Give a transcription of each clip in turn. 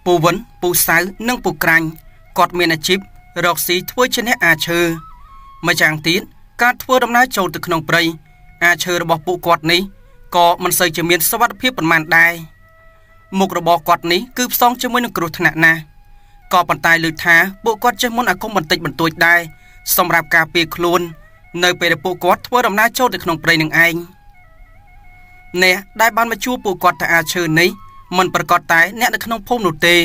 ពូវិនពូសៅនិងពូក្រាញ់គាត់មានអាជីពរកស៊ីធ្វើជាអ្នកអាឈើម្យ៉ាងទៀតការធ្វើដំណើរចូលទៅក្នុងព្រៃអាឈើរបស់ពួកគាត់នេះក៏មិនសូវជាមានសុវត្ថិភាពប៉ុន្មានដែរមុខរបស់គាត់នេះគឺផ្សងជាមួយនឹងគ្រោះថ្នាក់ណាស់ក៏ប៉ុន្តែលើថាពួកគាត់ចេះមុនអាគមបន្តិចបន្តួចដែរសម្រាប់ការពារខ្លួននៅពេលដែលពួកគាត់ធ្វើដំណើរចូលទៅក្នុងព្រៃនឹងឯងអ្នកដែលបានមកជួបពួកគាត់ទៅអាឈើនេះមិនប្រកាសតែអ្នកនៅក្នុងភូមិនោះទេ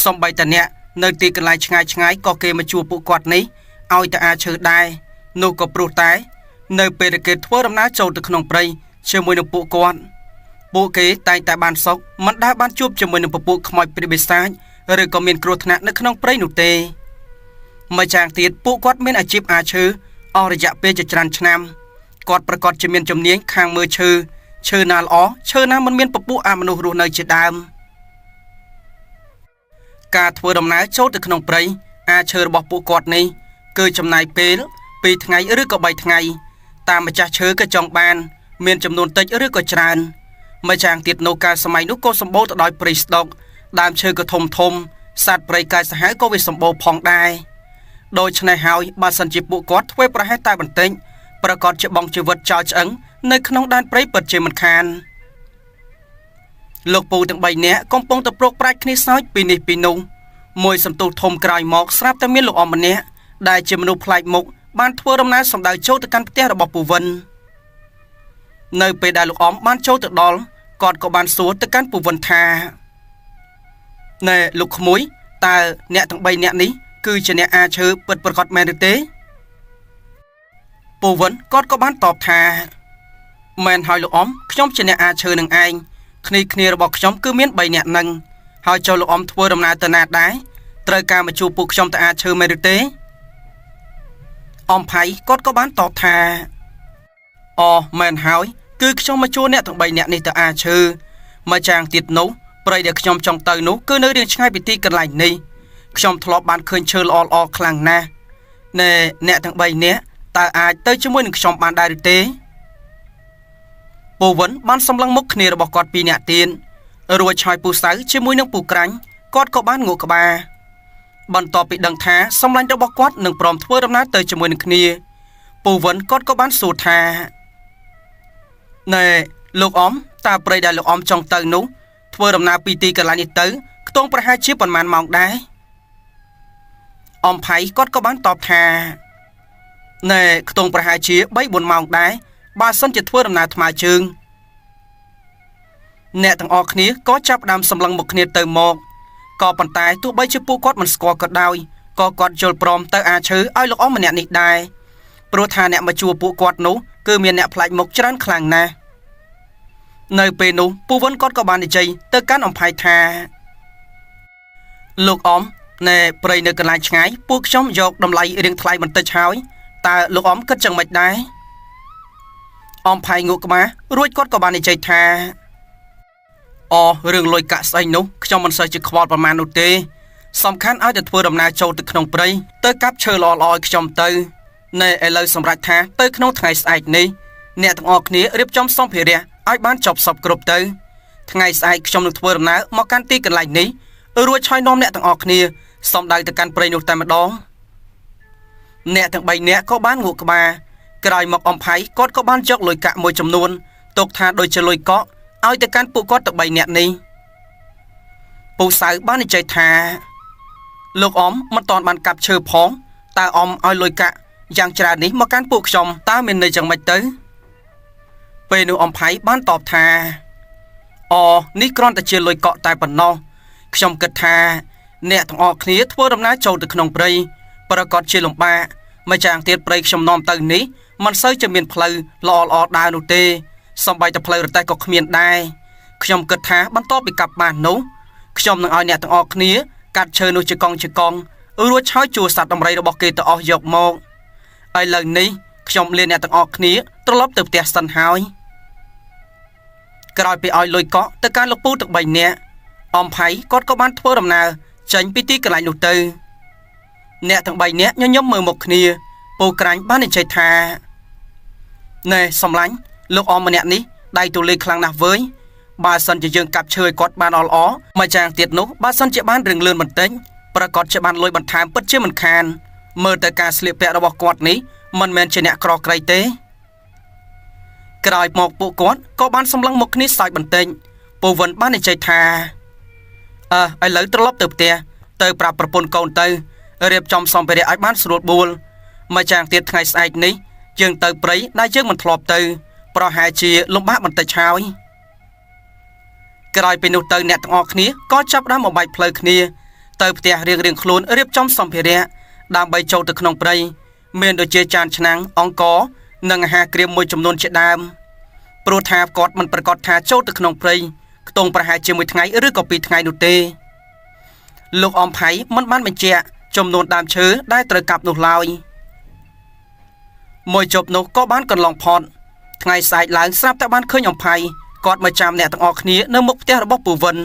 សំបីតាអ្នកនៅទីកន្លែងឆ្ងាយឆ្ងាយក៏គេមកជួបពួកគាត់នេះឲ្យទៅអាឈើដែរនោះក៏ព្រោះតែនៅពេលដែលគេធ្វើដំណើរចូលទៅក្នុងព្រៃជាមួយនឹងពួកគាត់ពួកគេតែងតែបានសុខមិនដែលបានជួបជាមួយនឹងពពួកខ្មោចព្រាយបិសាចឬក៏មានគ្រោះថ្នាក់នៅក្នុងព្រៃនោះទេម្យ៉ាងទៀតពួកគាត់មានអាជីពអាឈើអស់រយៈពេលជាច្រើនឆ្នាំគាត់ប្រកាសជាមានជំនាញខាងមើលឈើឈើណាល្អឈើណាមិនមានពពួកអមនុស្សរស់នៅជាដើមការធ្វើដំណើរចូលទៅក្នុងព្រៃអាឈើរបស់ពួកគាត់នេះគឺចំណាយពេល2ថ្ងៃឬក៏3ថ្ងៃតាមម្ចាស់ឈើក៏ចង់បានមានចំនួនតិចឬក៏ច្រើនម្យ៉ាងទៀតនៅកាលសម័យនោះក៏សម្បូរទៅដោយព្រៃស្ដុកដើមឈើក៏ធំធំសត្វព្រៃកាយសាហាវក៏វាសម្បូរផងដែរដូច្នេះហើយបើសិនជាពួកគាត់ធ្វើប្រហែសតែបន្តិចប្រកាសជាបងជីវិតចោលឆ្អឹងនៅក្នុងដែនព្រៃពិតជាមិនខានលោកពូទាំង3នាក់កំពុងតែប្រោកប្រាជ្ញគ្នាសើចពីនេះពីនោះមួយសន្ទុះធំក្រោយមកស្រាប់តែមានលោកអមម្នាក់ដែលជាមនុស្សប្លែកមុខបានធ្វើដំណើរសម្ដៅចូលទៅកាន់ផ្ទះរបស់ពូវិននៅពេលដែលលោកអមបានចូលទៅដល់គាត់ក៏បានសួរទៅកាន់ពូវិនថាណែលោកក្មួយតើអ្នកទាំង3នាក់នេះគឺជាអ្នកអាឈើពិតប្រាកដមែនឬទេពូវិនគាត់ក៏បានតបថាមែនហើយលោកអមខ្ញុំជាអ្នកអាឈើនឹងឯងគ្នារបស់ខ្ញុំគឺមាន3នាក់នឹងហើយចូលលោកអមធ្វើដំណើរទៅណាដែរត្រូវការមកជួបពួកខ្ញុំទៅអាឈើមែនឬទេអំផៃគាត់ក៏បានតបថាអូមែនហើយគឺខ្ញុំមកជួបអ្នកទាំង3នាក់នេះទៅអាឈើមកចាងទៀតនោះព្រៃដែលខ្ញុំចង់ទៅនោះគឺនៅរៀងឆ្ងាយពីទីកន្លែងនេះខ្ញុំធ្លាប់បានឃើញឈើល្អៗខ្លាំងណាស់ណែអ្នកទាំង3នាក់តើអាចទៅជាមួយនឹងខ្ញុំបានដែរឬទេពូវិនបានសម្លឹងមុខគ្នារបស់គាត់ពីរនាក់ទៀតរួចឆោយពូសៅជាមួយនឹងពូក្រាញ់គាត់ក៏បានងក់ក្បាលបន្ទាប់ពីដឹងថាសម្លាញ់របស់គាត់នឹងព្រមធ្វើដំណើរទៅជាមួយនឹងគ្នាពូវិនគាត់ក៏បានសួរថាណែលោកអមតើព្រៃដែលលោកអមចង់ទៅនោះធ្វើដំណើរពីទីកន្លែងនេះទៅខ្ទង់ប្រហែលជាប៉ុន្មានម៉ោងដែរអំផៃគាត់ក៏បានតបថាណែខ្ទង់ប្រហែលជា3-4ម៉ោងដែរបើសិនជាធ្វើដំណើរថ្មើរជើងអ្នកទាំងអស់គ្នាក៏ចាប់ផ្ដើមសម្លឹងមកគ្នាទៅមកក៏ប៉ុន្តែទោះបីជាពួកគាត់មិនស្គាល់ក៏ដោយក៏គាត់យល់ព្រមទៅអាឈើឲ្យលោកអមម្នាក់នេះដែរព្រោះថាអ្នកមកជួបពួកគាត់នោះគឺមានអ្នកប្លែកមុខច្រើនខ្លាំងណាស់នៅពេលនោះពូវិនគាត់ក៏បាននិយាយទៅកាន់អំផៃថាលោកអមណែព្រៃនៅកន្លែងឆ្ងាយពួកខ្ញុំយកតម្លៃរៀងថ្លៃបន្តិចហើយតើលោកអមគិតចឹងមិនដែរអំផៃងក់ក្បាលរួចគាត់ក៏បាននិយាយថាអូរឿងលុយកាក់ស្អីនោះខ្ញុំមិនសូវជាខ្វល់ប្រមាណនោះទេសំខាន់ឲ្យតែធ្វើដំណើរចូលទៅក្នុងព្រៃទៅកាប់ឈើល្អៗឲ្យខ្ញុំទៅណែឥឡូវសម្រាប់ថាទៅក្នុងថ្ងៃស្អែកនេះអ្នកទាំងអស់គ្នារៀបចំសម្ភារៈឲ្យបានចប់សពគ្រប់ទៅថ្ងៃស្អែកខ្ញុំនឹងធ្វើដំណើរមកកាន់ទីកន្លែងនេះរួចហើយនាំអ្នកទាំងអស់គ្នាសំដៅទៅកាន់ព្រៃនោះតែម្ដងអ្នកទាំង3នាក់ក៏បានងក់ក្បាលក្រោយមកអំផៃគាត់ក៏បានយកលុយកាក់មួយចំនួនទុកថាដូចជាលុយកក់ឲ្យទៅកាន់ពួកគាត់ទាំង3នាក់នេះពូសៅបាននិយាយថាលោកអមមិនតាន់បានកាប់ឈើផងតើអមឲ្យលុយកាក់យ៉ាងច្រើននេះមកកាន់ពួកខ្ញុំតើមានន័យយ៉ាងម៉េចទៅពេលនោះអំផៃបានតបថាអូនេះគ្រាន់តែជាលុយកក់តែប៉ុណ្ណោះខ្ញុំគិតថាអ្នកទាំងអស់គ្នាធ្វើដំណើរចូលទៅក្នុងព្រៃប្រកាសជាលំបាកម្យ៉ាងទៀតព្រៃខ្ញុំនាំទៅនេះមិនសូវជាមានផ្លូវល្អៗដើរនោះទេសំបីតែផ្លូវរទេះក៏គ្មានដែរខ្ញុំគិតថាបន្ទាប់ពីកាប់បាននោះខ្ញុំនឹងឲ្យអ្នកទាំងអស់គ្នាកាត់ឈើនោះជាកង់ជាកង់រួចហើយជួសត្វដំរីរបស់គេទៅអស់យកមកឥឡូវនេះខ្ញុំលាអ្នកទាំងអស់គ្នាត្រឡប់ទៅផ្ទះសិនហើយក្រោយពីឲ្យលុយកក់ទៅកាន់លោកពូទាំង3នាក់អំផៃគាត់ក៏បានធ្វើដំណើរចេញពីទីកន្លែងនោះទៅអ្នកទាំង3នាក់ញញឹមមើលមុខគ្នាពូក្រាញ់បាននិយាយថាណែសំឡាញ់លោកអមម្នាក់នេះដៃទូលេខ្លាំងណាស់វើយ បើសិនជាយើងកាប់ឈើឲ្យគាត់បានអល្អមួយចាងទៀតនោះបើសិនជាបានរឿងលឿនបន្តិចប្រកាសជាបានលុយបន្ថែមពិតជាមិនខានមើលទៅការស្លៀកពាក់របស់គាត់នេះមិនមែនជាអ្នកក្រក្រៃទេក្រោយមកពួកគាត់ក៏បានសម្លឹងមកគ្នាសើចបន្តិចពូវិនបាននិយាយថាឥឡូវត្រឡប់ទៅផ្ទះទៅប្រាប់ប្រពន្ធកូនទៅរៀបចំសម្ភារៈឲ្យបានស្រួលបួលមួយចាងទៀតថ្ងៃស្អែកនេះយើងទៅព្រៃដែលយើងមិនធ្លាប់ទៅប្រហែលជាលំបាកបន្តិចហើយក្រោយពីនោះទៅអ្នកទាំងអស់គ្នាក៏ចាប់ផ្ដើមបំបែកផ្លូវគ្នាទៅផ្ទះរៀងៗខ្លួនរៀបចំសម្ភារៈដើម្បីចូលទៅក្នុងព្រៃមានដូចជាចានឆ្នាំងអង្ករនិងអាហារក្រៀមមួយចំនួនជាដើមព្រោះថាគាត់មិនប្រកាសថាចូលទៅក្នុងព្រៃខ្ទង់ប្រហែលជាមួយថ្ងៃឬក៏ពីរថ្ងៃនោះទេលោកអំផៃមិនបានបញ្ជាក់ចំនួនដើមឈើដែលត្រូវកាប់នោះឡើយមួយជប់នោះក៏បានកន្លងផុតថ្ងៃស្អែកឡើងស្រាប់តែបានឃើញអំផៃគាត់មកចាំអ្នកទាំងអស់គ្នានៅមុខផ្ទះរបស់ពូវិន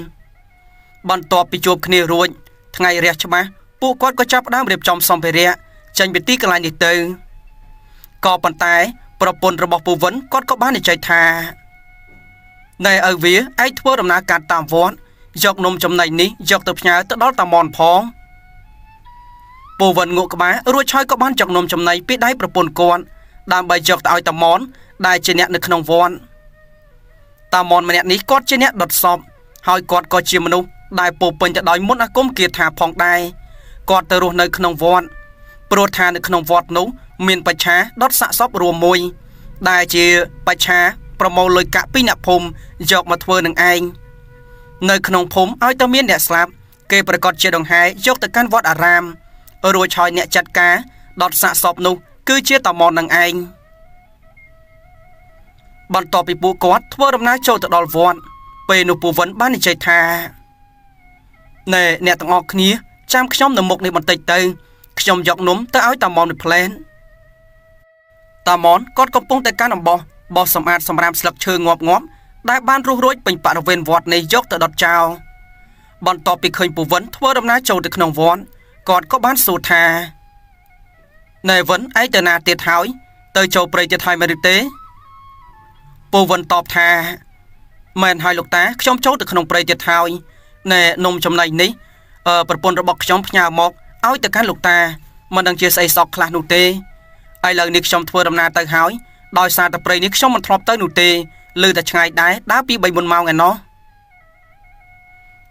បន្ទាប់ពីជួបគ្នារួចថ្ងៃរះច្បាស់ពួកគាត់ក៏ចាប់ផ្ដើមរៀបចំសម្ភារៈចេញពីទីកន្លែងនេះទៅក៏ប៉ុន្តែប្រពន្ធរបស់ពូវិនគាត់ក៏បាននិយាយថាណែឪវាឯងធ្វើដំណើរការតាមវត្តយកនំចំណីនេះយកទៅផ្ញើទៅដល់តាមនផងពូវិនងក់ក្បាលរួចហើយក៏បានយកនំចំណីពីដៃប្រពន្ធគាត់ដើម្បីយកទៅឲ្យតាមនដែលជាអ្នកនៅក្នុងវត្តតាមនម្នាក់នេះគាត់ជាអ្នកដុតសពហើយគាត់ក៏ជាមនុស្សដែលពោពេញទៅដោយមន្តអាគមគាថាផងដែរគាត់ទៅរស់នៅក្នុងវត្តព្រោះថានៅក្នុងវត្តនោះមានបច្ឆាដុតសាកសពរួមមួយដែលជាបច្ឆាប្រមូលលុយកាក់ពីអ្នកភូមិយកមកធ្វើនឹងឯងនៅក្នុងភូមិឲ្យតែមានអ្នកស្លាប់គេប្រកាសជាដង្ហែយកទៅកាន់វត្តអារាមរួចហើយអ្នកចាត់ការដុតសាកសពនោះគឺជាតាមននឹងឯងបន្ទាប់ពីពួកគាត់ធ្វើដំណើរចូលទៅដល់វត្តពេលនោះពូវិនបាននិយាយថាណែអ្នកទាំងអស់គ្នាចាំខ្ញុំនៅមុខនេះបន្តិចទៅខ្ញុំយកនំទៅឲ្យតាមនមួយផ្លែនតាមនគាត់កំពុងតែកាន់អំបោះបោះសម្អាតសម្រាមស្លឹកឈើងាប់ងាប់ដែលបានរុះរួចពេញបរិវេណវត្តនេះយកទៅដុតចោលបន្ទាប់ពីឃើញពូវិនធ្វើដំណើរចូលទៅក្នុងវត្តគាត់ក៏បានសួរថាណែវិនឯងទៅណាទៀតហើយទៅចូលព្រៃទៀតហើយមែនឬទេពូវិនតបថាមែនហើយលោកតាខ្ញុំចូលទៅក្នុងព្រៃទៀតហើយណែនំចំណីនេះប្រពន្ធរបស់ខ្ញុំផ្ញើមកឲ្យទៅកាន់លោកតាមិនដឹងជាស្អីសក់ខ្លះនោះទេឥឡូវនេះខ្ញុំធ្វើដំណើរទៅហើយដោយសារតែព្រៃនេះខ្ញុំមិនធ្លាប់ទៅនោះទេឮតែឆ្ងាយដែរដើរពី3 4ម៉ោងឯណោះ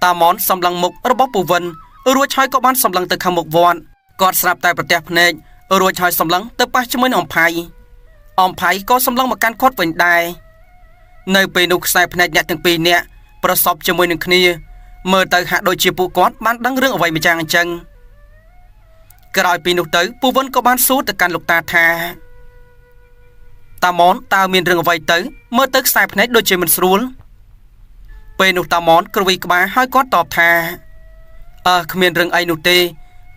តាមនសម្លឹងមុខរបស់ពូវិនរួចហើយក៏បានសម្លឹងទៅខាងមុខវត្តគាត់ស្រាប់តែប្រទះភ្នែករួចហើយសម្លឹងទៅប៉ះជាមួយនឹងអំផៃអំផៃក៏សម្លឹងមកកាន់គាត់វិញដែរនៅពេលនោះខ្សែភ្នែកអ្នកទាំងពីរនាក់ប្រសពជាមួយនឹងគ្នាមើលទៅហាក់ដូចជាពួកគាត់បានដឹងរឿងអ្វីម្យ៉ាងអញ្ចឹងក្រោយពីនោះទៅពូវិនក៏បានសួរទៅកាន់លោកតាថាតាមនតើមានរឿងអ្វីទៅមើលទៅខ្សែភ្នែកដូចជាមិនស្រួលពេលនោះតាមនគ្រវីក្បាលហើយគាត់តបថាគ្មានរឿងអីនោះទេ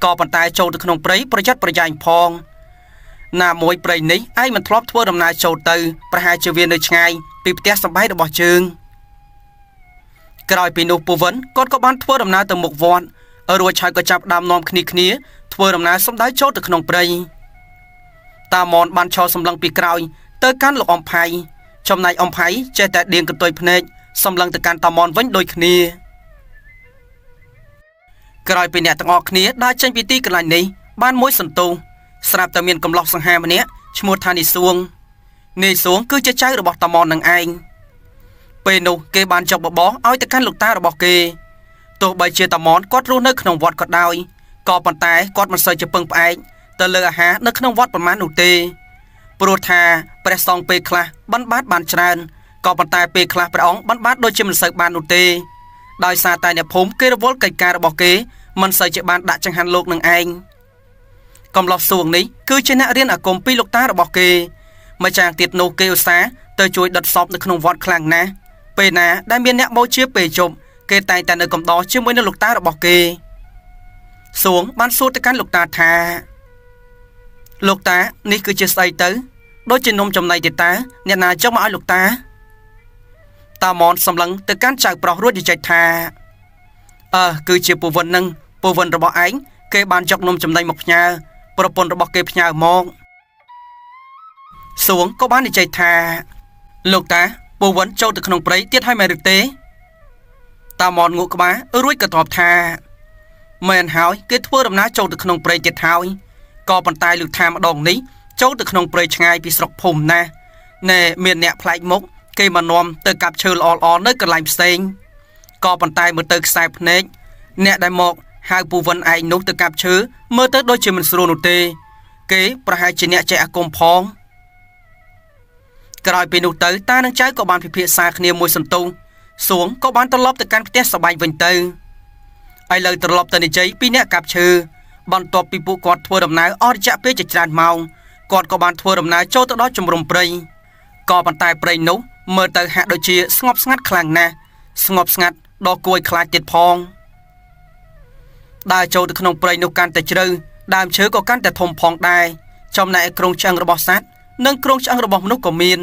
ក៏ប៉ុន្តែចូលទៅក្នុងព្រៃប្រយ័ត្នប្រយែងផងណាមួយព្រៃនេះឯងមិនធ្លាប់ធ្វើដំណើរចូលទៅប្រហែលជាវានៅឆ្ងាយពីផ្ទះសម្បែងរបស់ជើងក្រោយពីនោះពូវិនគាត់ក៏បានធ្វើដំណើរទៅមុខវត្តរួចហើយក៏ចាប់ដើមនាំគ្នាធ្វើដំណើរសម្ដៅចូលទៅក្នុងព្រៃតាមនបានឈរសម្លឹងពីក្រោយទៅកាន់លោកអំផៃចំណែកអំផៃចេះតែដៀងកន្ទុយភ្នែកសម្លឹងទៅកាន់តាមនវិញដូចគ្នាក្រោយពីអ្នកទាំងអស់គ្នាដើរចេញពីទីកន្លែងនេះបានមួយសន្ទុះស្រាប់តែមានកំឡោះសង្ហាម្នាក់ឈ្មោះថានីសួងនីសួងគឺជាចៅរបស់តាមននឹងឯងពេលនោះគេបានចុកបបរឲ្យទៅកាន់លោកតារបស់គេទោះបីជាតាមនគាត់រស់នៅក្នុងវត្តក៏ដោយក៏ប៉ុន្តែគាត់មិនសូវជាពឹងផ្អែកទៅលើអាហារនៅក្នុងវត្តប៉ុន្មាននោះទេព្រោះថាព្រះសង្ឃពេលខ្លះបិណ្ឌបាតបានច្រើនក៏ប៉ុន្តែពេលខ្លះព្រះអង្គបិណ្ឌបាតដូចជាមិនសូវបាននោះទេដោយសារតែអ្នកភូមិគេរវល់កិច្ចការរបស់គេមិនសូវជាបានដាក់ចង្ហាន់លោកនឹងឯងកំឡោះសួងនេះគឺជាអ្នករៀនអាគមពីលោកតារបស់គេម្ចាស់ទៀតនោះគេឧស្សាហ៍ទៅជួយដុតសពនៅក្នុងវត្តខ្លាំងណាស់ពេលណាដែលមានអ្នកបូជាពេលជប់គេតែងតែនៅកំដរជាមួយនឹងលោកតារបស់គេសួងបានសួរទៅកាន់លោកតាថាលោកតានេះគឺជាស្អីទៅដូចជានំចំណីទេតាអ្នកណាចង់មកឲ្យលោកតាតាមនសម្លឹងទៅកាន់ចៅប្រុសរួចនិយាយថាគឺជាពូវិននឹងពូវិនរបស់ឯងគេបានយកនំចំណីមកផ្ញើប្រពន្ធរបស់គេផ្ញើមកសួងក៏បាននិយាយថាលោកតា ពូវិនចូលទៅក្នុងព្រៃទៀតហើយមែនឬទេតាមនងក់ក្បាលរួចក៏តបថាមែនហើយគេធ្វើដំណើរចូលទៅក្នុងព្រៃទៀតហើយក៏ប៉ុន្តែឮថាម្ដងនេះចូលទៅក្នុងព្រៃឆ្ងាយពីស្រុកភូមិណាស់ណែមានអ្នកប្លែកមុខគេមកនាំទៅកាប់ឈើល្អៗនៅកន្លែងផ្សេងក៏ប៉ុន្តែមើលទៅខ្សែភ្នែកអ្នកដែលមកហៅពូវិនឯងនោះទៅកាប់ឈើមើលទៅដូចជាមិនស្រួលនោះទេគេប្រហែលជាអ្នកចេះអាគមផងក្រោយពីនោះទៅតានិងចៅក៏បានពិភាក្សាគ្នាមួយសន្ទុះសួងក៏បានត្រឡប់ទៅកាន់ផ្ទះសបែងវិញទៅឥឡូវត្រឡប់ទៅនិយាយពីអ្នកកាប់ឈើបន្ទាប់ពីពួកគាត់ធ្វើដំណើរអស់រយៈពេលជាច្រើនម៉ោងគាត់ក៏បានធ្វើដំណើរចូលទៅដល់ជំរំព្រៃក៏ប៉ុន្តែព្រៃនោះមើលទៅហាក់ដូចជាស្ងប់ស្ងាត់ខ្លាំងណាស់ស្ងប់ស្ងាត់ដល់គួរឲ្យខ្លាចទៀតផងដើរចូលទៅក្នុងព្រៃនោះកាន់តែជ្រៅដើមឈើក៏កាន់តែធំផងដែរចំណែកឯគ្រោងឆ្អឹងរបស់សត្វនិងគ្រោងឆ្អឹងរបស់មនុស្សក៏មាន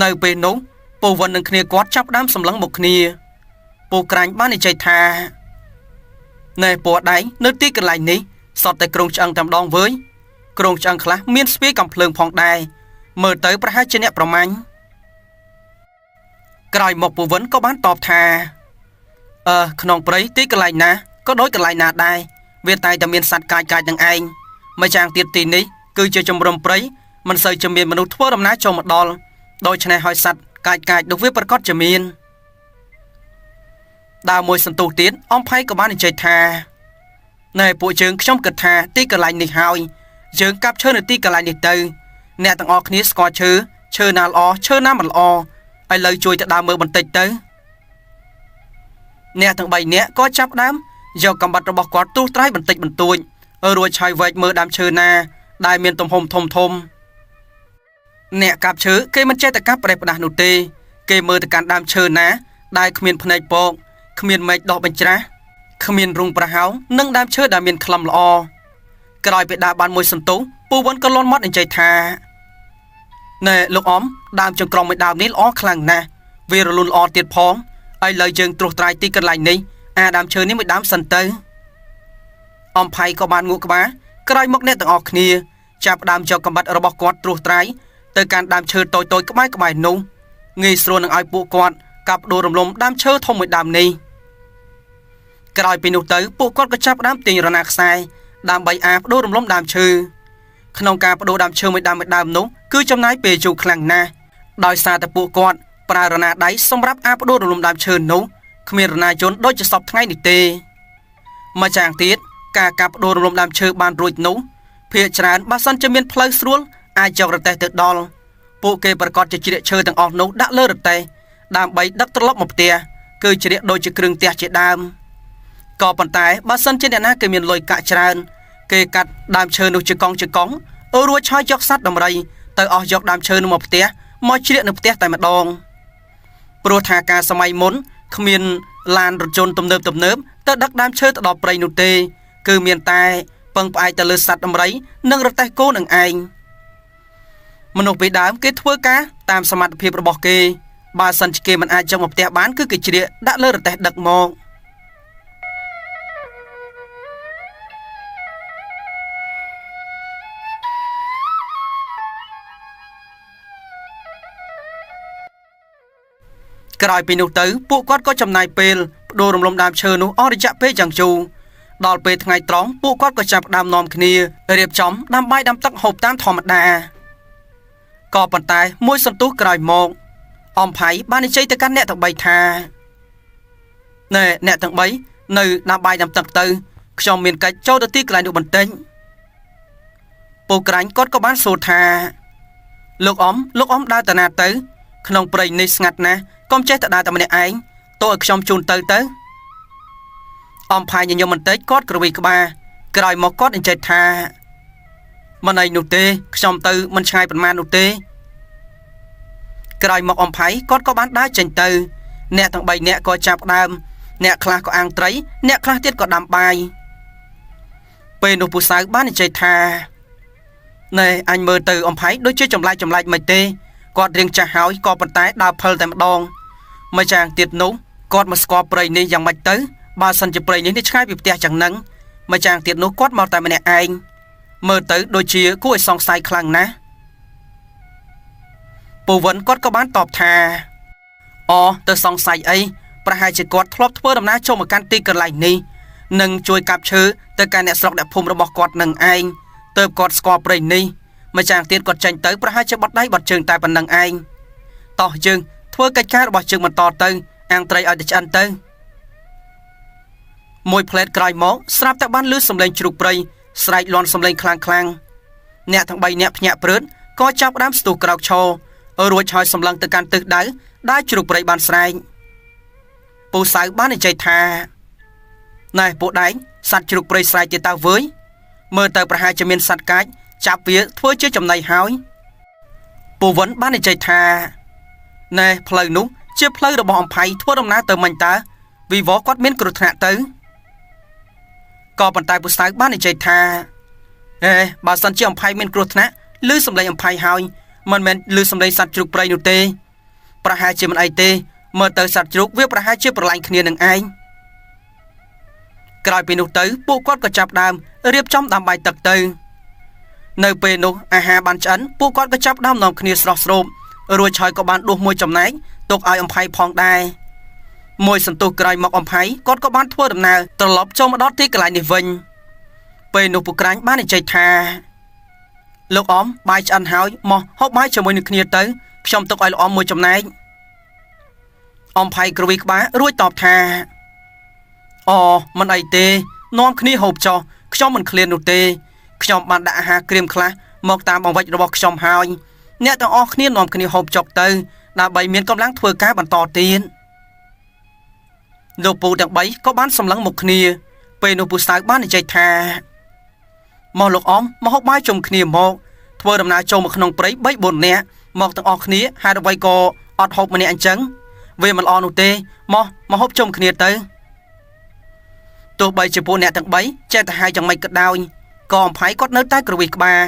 នៅពេលនោះពូវិននិងគ្នាគាត់ចាប់ដើមសម្លឹងមកគ្នាពូក្រាញ់បាននិយាយថាណែពណ៌ដែងនៅទីកន្លែងនេះសតតែគ្រោងឆ្អឹងតែម្ដងវើយគ្រោងឆ្អឹងខ្លះមានស្ពាយកំភ្លើងផងដែរមើលទៅប្រហែលជាអ្នកប្រមាញ់ក្រោយមកពូវិនក៏បានតបថាក្នុងព្រៃទីកន្លែងណាក៏ដូចកន្លែងណាដែរវាតែតែមានសត្វកាចៗនឹងឯងម្យ៉ាងទៀតទីនេះគឺជាជំរំព្រៃមិនសូវជាមានមនុស្សធ្វើដំណើរចូលមកដល់ដូច្នេះហើយសត្វកាចៗនោះវាប្រកាសជាមានដើរមួយសន្ទុះទៀតអំផៃក៏បាននិយាយថាណែពួកយើងខ្ញុំគិតថាទីកន្លែងនេះហើយយើងកាប់ឈើនៅទីកន្លែងនេះទៅអ្នកទាំងអស់គ្នាស្គាល់ឈើឈើណាល្អឈើណាមិនល្អឥឡូវជួយទៅដើរមើលបន្តិចទៅអ្នកទាំង3នាក់ក៏ចាប់ដើមយកកំបិតរបស់គាត់ទូត្រៃបន្តិចបន្តួចរួចឆាយវែកមើលដើមឈើណាដែលមានទំហំធំធំអ្នកកាប់ឈើគេមិនចេះតែកាប់ប្រេះផ្ដាស់នោះទេគេមើលទៅកាន់ដើមឈើណាដែលគ្មានភ្នែកពកគ្មានមែកដោះបញ្ច្រាស់គ្មានរុងប្រហោងនិងដើមឈើដែលមានខ្លឹមល្អក្រោយពេលដើរបានមួយសន្ទុះពូវិនក៏លន់មាត់និយាយថាណែលោកអមដើមចង្ក្រមមួយដើមនេះល្អខ្លាំងណាស់វារលូនល្អទៀតផងឥឡូវយើងត្រួសត្រាយទីកន្លែងនេះអាដើមឈើនេះមួយដើមសិនទៅអំផៃក៏បានងក់ក្បាលក្រោយមកអ្នកទាំងអស់គ្នាចាប់ដើមយកកំបិតរបស់គាត់ត្រួសត្រាយទៅកាន់ដើមឈើតូចៗក្បែរៗនោះងាយស្រួលនឹងឲ្យពួកគាត់កាប់ដួលរំលំដើមឈើធំមួយដើមនេះក្រោយពីនោះទៅពួកគាត់ក៏ចាប់ដើមទាញរណាខ្សែដើម្បីអាផ្ដួលរំលំដើមឈើក្នុងការបដូរដើមឈើមួយដើមមួយដើមនោះគឺចំណាយពេលយូរខ្លាំងណាស់ដោយសារតែពួកគាត់ប្រើរណាដៃសម្រាប់អាផ្ដួលរំលំដើមឈើនោះគ្មានរណាយន្តដូចជាសពថ្ងៃនេះទេម្យ៉ាងទៀតការកាប់ផ្ដួលរំលំដើមឈើបានរួចនោះភាគច្រើនបើសិនជាមានផ្លូវស្រួលអាចយករទេះទៅដល់ពួកគេប្រកាសជាជ្រៀកឈើទាំងអស់នោះដាក់លើរទេះដើម្បីដឹកត្រឡប់មកផ្ទះគឺជ្រៀកដូចជាគ្រឿងផ្ទះជាដើមក៏ប៉ុន្តែបើសិនជាអ្នកណាគេមានលុយកាក់ច្រើនគេកាត់ដើមឈើនោះជាកង់ជាកង់រួចឆោយយកសត្វដំរីទៅអស់យកដើមឈើនោះមកផ្ទះមកជ្រៀកនៅផ្ទះតែម្ដងព្រោះថាការសម័យមុនគ្មានឡានរថយន្តទំនើបទៅដឹកដើមឈើទៅដល់ព្រៃនោះទេគឺមានតែពឹងផ្អែកទៅលើសត្វដំរីនិងរទេះគោនឹងឯងមនុស្សពីដើមគេធ្វើការតាមសមត្ថភាពរបស់គេបើសិនជាគេមិនអាចយកមកផ្ទះបានគឺគេជ្រៀកដាក់លើរទេះដឹកមកក្រោយពីនោះទៅពួកគាត់ក៏ចំណាយពេលផ្ដួលរំលំដើមឈើនោះអស់រយៈពេលយ៉ាងយូរដល់ពេលថ្ងៃត្រង់ពួកគាត់ក៏ចាប់ផ្ដើមនាំគ្នារៀបចំដាំបាយដាំទឹកហូបតាមធម្មតាក៏ប៉ុន្តែមួយសន្ទុះក្រោយមកអំផៃបាននិយាយទៅកាន់អ្នកទាំង3ថាណែអ្នកទាំង3នៅដាំបាយដាំទឹកទៅខ្ញុំមានកិច្ចចូលទៅទីកន្លែងនោះបន្តិចពូក្រាញ់គាត់ក៏បានសួរថាលោកអមដើរទៅណាទៅក្នុងព្រៃនេះស្ងាត់ណាស់កុំចេះតែដើរតែម្នាក់ឯងតោះឲ្យខ្ញុំជូនទៅទៅអំផាយញញឹមបន្តិចគាត់ក្រវីក្បាលក្រោយមកគាត់និយាយថាមិនអីនោះទេខ្ញុំទៅមិនឆ្ងាយប៉ុន្មាននោះទេក្រោយមកអំផៃគាត់ក៏បានដើរចេញទៅអ្នកទាំង3នាក់ក៏ចាប់ដើមអ្នកខ្លះក៏អាំងត្រីអ្នកខ្លះទៀតក៏ដាំបាយពេលនោះពូសៅបាននិយាយថាណែអញមើលទៅអំផៃដូចជាចម្លែកមិនទេគាត់រៀងចាស់ហើយក៏ប៉ុន្តែដើរផលតែម្ដងម្យ៉ាងទៀតនោះគាត់មកស្គាល់ព្រៃនេះយ៉ាងម៉េចទៅបើសិនជាព្រៃនេះឆ្ងាយពីផ្ទះយ៉ាងហ្នឹងម្យ៉ាងទៀតនោះគាត់មកតែម្នាក់ឯងមើលទៅដូចជាគួរឲ្យសង្ស័យខ្លាំងណាស់ ពូវិនគាត់ក៏បានតបថាអូទៅសង្ស័យអីប្រហែលជាគាត់ធ្លាប់ធ្វើដំណើរចូលមកកាន់ទីកន្លែងនេះនិងជួយកាប់ឈើទៅកាន់អ្នកស្រុកអ្នកភូមិរបស់គាត់នឹងឯងទើបគាត់ស្គាល់ព្រៃនេះម្ចាស់ទៀតគាត់ចេញទៅប្រហែលជាបត់ដៃបត់ជើងតែប៉ុណ្្នឹងឯងតោះយើងធ្វើកិច្ចការរបស់ជើងបន្តទៅអាំងត្រីឲ្យទៅឆ្អិនទៅមួយផ្លែតក្រោយមកស្រាប់តែបានលឺសំឡេងជ្រូកព្រៃស្រែកលាន់សំឡេងខ្លាំងខ្លាំងអ្នកទាំង3នាក់ភ្ញាក់ព្រឺតក៏ចាប់ផ្ដើមស្ទុះក្រោកឈររួចហើយសម្លឹងទៅកាន់ទិសដៅដែលជ្រូកព្រៃបានស្រែកពូសៅបាននិយាយថាណែពួកដែងសត្វជ្រូកព្រៃស្រែកទៀតតើវើយមើលទៅប្រហែលជាមានសត្វកាចចាប់វាធ្វើជាចំណីហើយពូវិនបាននិយាយថាណែផ្លូវនោះជាផ្លូវរបស់អំផៃធ្វើដំណើរទៅមិញតើវីវគាត់មានគ្រោះថ្នាក់ទៅក៏ប៉ុន្តែពូសៅបាននិយាយថាអេបើសិនជាអំផៃមានគ្រោះថ្នាក់ឮសំឡេងអំផៃហើយមិនមែនឮសំឡេងសត្វជ្រូកព្រៃនោះទេប្រហែលជាមិនអីទេមើលទៅសត្វជ្រូកវាប្រហែលជាប្រឡាញ់គ្នានឹងឯងក្រោយពីនោះទៅពួកគាត់ក៏ចាប់ដើមរៀបចំដាំបាយទឹកទៅនៅពេលនោះអាហារបានឆ្អិនពួកគាត់ក៏ចាប់ដើមនាំគ្នាស្រស់ស្រូបរួចហើយក៏បានដួសមួយចំណែកទុកឲ្យអំផៃផងដែរមួយសន្ទុះក្រោយមកអំផៃគាត់ក៏បានធ្វើដំណើរត្រឡប់ចូលមកដល់ទីកន្លែងនេះវិញពេលនោះពួកក្រាញ់បាននិយាយថាលោកអមបាយឆ្អិនហើយមកហូបបាយជាមួយនឹងគ្នាទៅខ្ញុំទុកឲ្យលោកអមមួយចំណែកអំផៃក្រវីក្បាលរួចតបថាអូមិនអីទេនាំគ្នាហូបចុះខ្ញុំមិនឃ្លាននោះទេខ្ញុំបានដាក់អាហារក្រៀមខ្លះមកតាមបង្វិចរបស់ខ្ញុំហើយអ្នកទាំងអស់គ្នានាំគ្នាហូបចុកទៅដើម្បីមានកម្លាំងធ្វើការបន្តទៀតលោកពូទាំង3ក៏បានសម្លឹងមកគ្នាពេលនោះពូសៅបាននិយាយថាមកលោកអមមកហូបបាយជុំគ្នាមកធ្វើដំណើរចូលមកក្នុងព្រៃ3 4នាក់មកទាំងអស់គ្នាហេតុអ្វីក៏អត់ហូបម្នាក់អញ្ចឹងវាមិនល្អនោះទេមកមកហូបជុំគ្នាទៅទោះបីជាពួកអ្នកទាំង3ចេះតែហាយយ៉ាងម៉េចក៏ដោយក៏អំផៃគាត់នៅតែក្រវិះក្បាល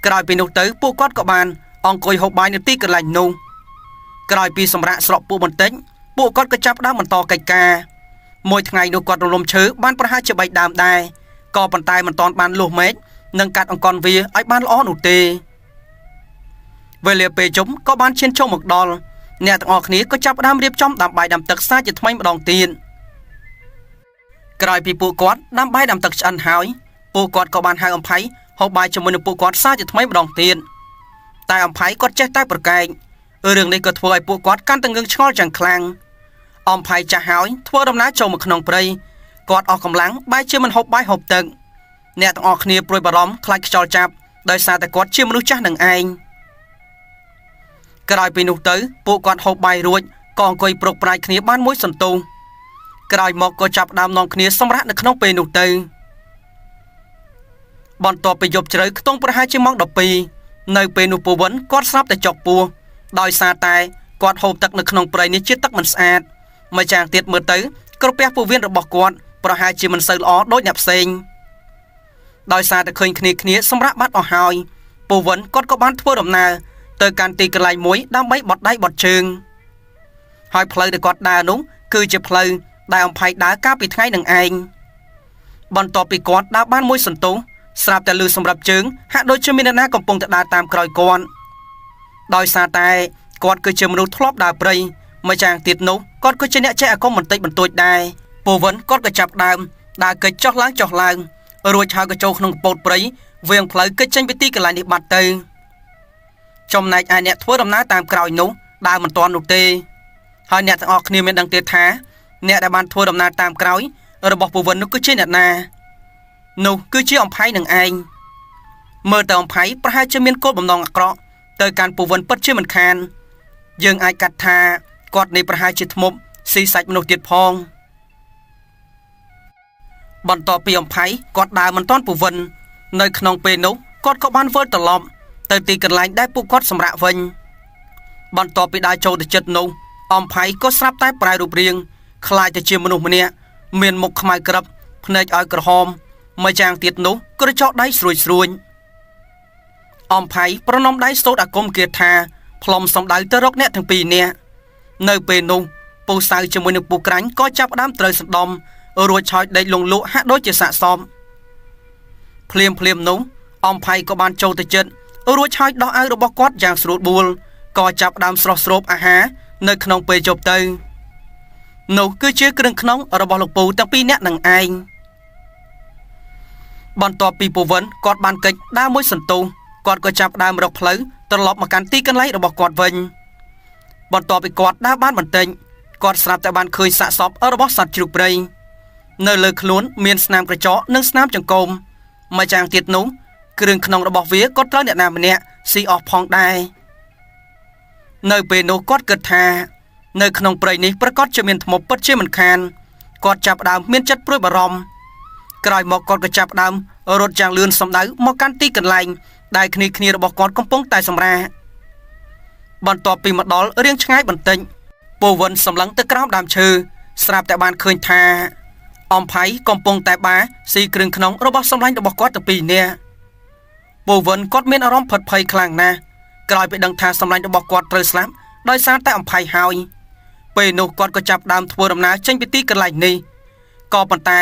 ក្រោយពីនោះទៅពួកគាត់ក៏បានអង្គុយហូបបាយនៅទីកន្លែងនោះក្រោយពីសម្រាកស្រកពួកបន្តិចពួកគាត់ក៏ចាប់ផ្ដើមបន្តកិច្ចការមួយថ្ងៃនោះគាត់រំលំឈើបានប្រហែលជា3ដើមដែរក៏ប៉ុន្តែមិនទាន់បានលុះមែកនិងកាត់អង្គន់វាឲ្យបានល្អនោះទេវេលាពេលជុំក៏បានឈានចូលមកដល់អ្នកទាំងអស់គ្នាក៏ចាប់ផ្ដើមរៀបចំដាំបាយដាំទឹកសាជាថ្មីម្ដងទៀតក្រោយពីពួកគាត់ដាំបាយដាំទឹកឆ្អិនហើយពួកគាត់ក៏បានហៅអំផៃហូបបាយជាមួយនឹងពួកគាត់សាជាថ្មីម្ដងទៀតតែអំផៃគាត់ចេះតែប្រកែករឿងនេះក៏ធ្វើឲ្យពួកគាត់កាន់តែងឿងឆ្ងល់យ៉ាងខ្លាំងអំផៃចាស់ហើយធ្វើដំណើរចូលមកក្នុងព្រៃគាត់អស់កម្លាំងបែរជាមិនហូបបាយហូបទឹកអ្នកទាំងអស់គ្នាព្រួយបារម្ភខ្លាចខ្យល់ចាប់ដោយសារតែគាត់ជាមនុស្សចាស់នឹងឯងក្រោយពីនោះទៅពួកគាត់ហូបបាយរួចក៏អង្គុយប្រកប្រាយគ្នាបានមួយសន្ទុះក្រោយមកក៏ចាប់ដើមនាំគ្នាសម្រាកនៅក្នុងពេលនោះទៅបន្ទាប់ពីយប់ជ្រៅខ្ទង់ប្រហែលជាម៉ោង12នៅពេលនោះពូវិនគាត់ស្រាប់តែចុកពោះដោយសារតែគាត់ហូបទឹកនៅក្នុងព្រៃនេះជាទឹកមិនស្អាតម្ចាស់ទៀតមើលទៅក្រពះពោះវៀនរបស់គាត់ប្រហែលជាមិនសូវល្អដូចអ្នកផ្សេងដោយសារតែឃើញគ្នាសម្រាប់បាត់អស់ហើយពូវិនគាត់ក៏បានធ្វើដំណើរទៅកាន់ទីកន្លែងមួយដើម្បីបត់ដៃបត់ជើងហើយផ្លូវដែលគាត់ដើរនោះគឺជាផ្លូវដែលអំផៃដើរកាលពីថ្ងៃនឹងឯងបន្ទាប់ពីគាត់ដើរបានមួយសន្ទុះស្រាប់តែលឺសម្រាប់ជើងហាក់ដូចជាមានអ្នកណាកំពុងតែដើរតាមក្រោយគាត់ដោយសារតែគាត់គឺជាមនុស្សធ្លាប់ដើរព្រៃម្ចាស់ទៀតនោះគាត់គឺជាអ្នកចេះអាគមបន្តិចបន្តួចដែរពូវិនគាត់ក៏ចាប់ដើមដើរកិច្ចចុះឡើងចុះឡើងរួចហើយក៏ចូលក្នុងកពោតព្រៃវៀងផ្លូវកិច្ចចេញពីទីកន្លែងនេះបាត់ទៅចំណែកឯអ្នកធ្វើដំណើរតាមក្រោយនោះដើរមិនទាន់នោះទេហើយអ្នកទាំងអស់គ្នាមានដឹងទៀតថាអ្នកដែលបានធ្វើដំណើរតាមក្រោយរបស់ពូវិននោះគឺជាអ្នកណានោះគឺជាអំផៃនឹងឯងមើលទៅអំផៃប្រហែលជាមានគោលបំណងអាក្រក់ទៅកាន់ពូវិនពិតជាមិនខានយើងអាចកាត់ថាគាត់នេះប្រហែលជាធ្មប់ស៊ីសាច់មនុស្សទៀតផងបន្ទាប់ពីអំផៃគាត់ដើរមិនទាន់ពូវិននៅក្នុងពេលនោះគាត់ក៏បានវិលត្រឡប់ទៅទីកន្លែងដែលពួកគាត់សម្រាកវិញបន្ទាប់ពីដើរចូលទៅចិត្តនោះអំផៃក៏ស្រាប់តែប្រែរូបរាងក្លាយទៅជាមនុស្សម្នាក់មានមុខខ្មៅក្រឹបភ្នែកឲ្យក្រហមម្យ៉ាងទៀតនោះក្រចកដៃស្រួយស្រួញអំផៃប្រនំដៃសូត្រអាគមគាថាផ្លុំសំដៅទៅរកអ្នកទាំងពីរនាក់នៅពេលនោះពូសៅជាមួយនឹងពូក្រាញ់ក៏ចាប់ផ្ដើមត្រូវសណ្ដំរួចឆោយដេកលងលក់ហាក់ដូចជាសាកសមភ្លាមភ្លាមនោះអំផៃក៏បានចូលទៅចិត្តរួចហើយដោះអាវរបស់គាត់យ៉ាងស្រួលបួល ក៏ចាប់ដើមស្រស់ស្រូបអាហារនៅក្នុងពេលយប់ទៅនោះគឺជាគ្រឿងក្នុងរបស់លោកពូទាំងពីរនាក់នឹងឯងបន្ទាប់ពីពូវិនគាត់បានកិច្ចដើរមួយសន្ទុះគាត់ក៏ចាប់ដើមរកផ្លូវត្រឡប់មកកាន់ទីកន្លែងរបស់គាត់វិញបន្ទាប់ពីគាត់ដើរបានបន្តិចគាត់ស្រាប់តែបានឃើញសាកសពរបស់សត្វជ្រូកព្រៃនៅលើខ្លួនមានស្នាមក្រចកនិងស្នាមចង្កូមម្យ៉ាងទៀតនោះគ្រឿងក្នុងរបស់វាក៏ត្រូវអ្នកណាម្នាក់ស៊ីអស់ផងដែរនៅពេលនោះគាត់គិតថានៅក្នុងព្រៃនេះប្រកាសជាមានធ្មប់ពិតជាមិនខានគាត់ចាប់ដើមមានចិត្តព្រួយបារម្ភក្រោយមកគាត់ក៏ចាប់ដើមរត់យ៉ាងលឿនសំដៅមកកាន់ទីកន្លែងដែលគ្នារបស់គាត់កំពុងតែសម្រាកបន្ទាប់ពីមកដល់រៀងឆ្ងាយបន្តិចពូវិនសម្លឹងទៅក្រោមដើមឈើស្រាប់តែបានឃើញថាអំផៃកំពុងតែបាស៊ីគ្រឿងក្នុងរបស់សម្លាញ់របស់គាត់ទាំងពីរនាក់ពូវិនគាត់មានអារម្មណ៍ផិតភ័យខ្លាំងណាស់ក្រោយពីដឹងថាសម្លាញ់របស់គាត់ត្រូវស្លាប់ដោយសារតែអំផៃហើយពេលនោះគាត់ក៏ចាប់ដើមធ្វើដំណើរចេញពីទីកន្លែងនេះក៏ប៉ុន្តែ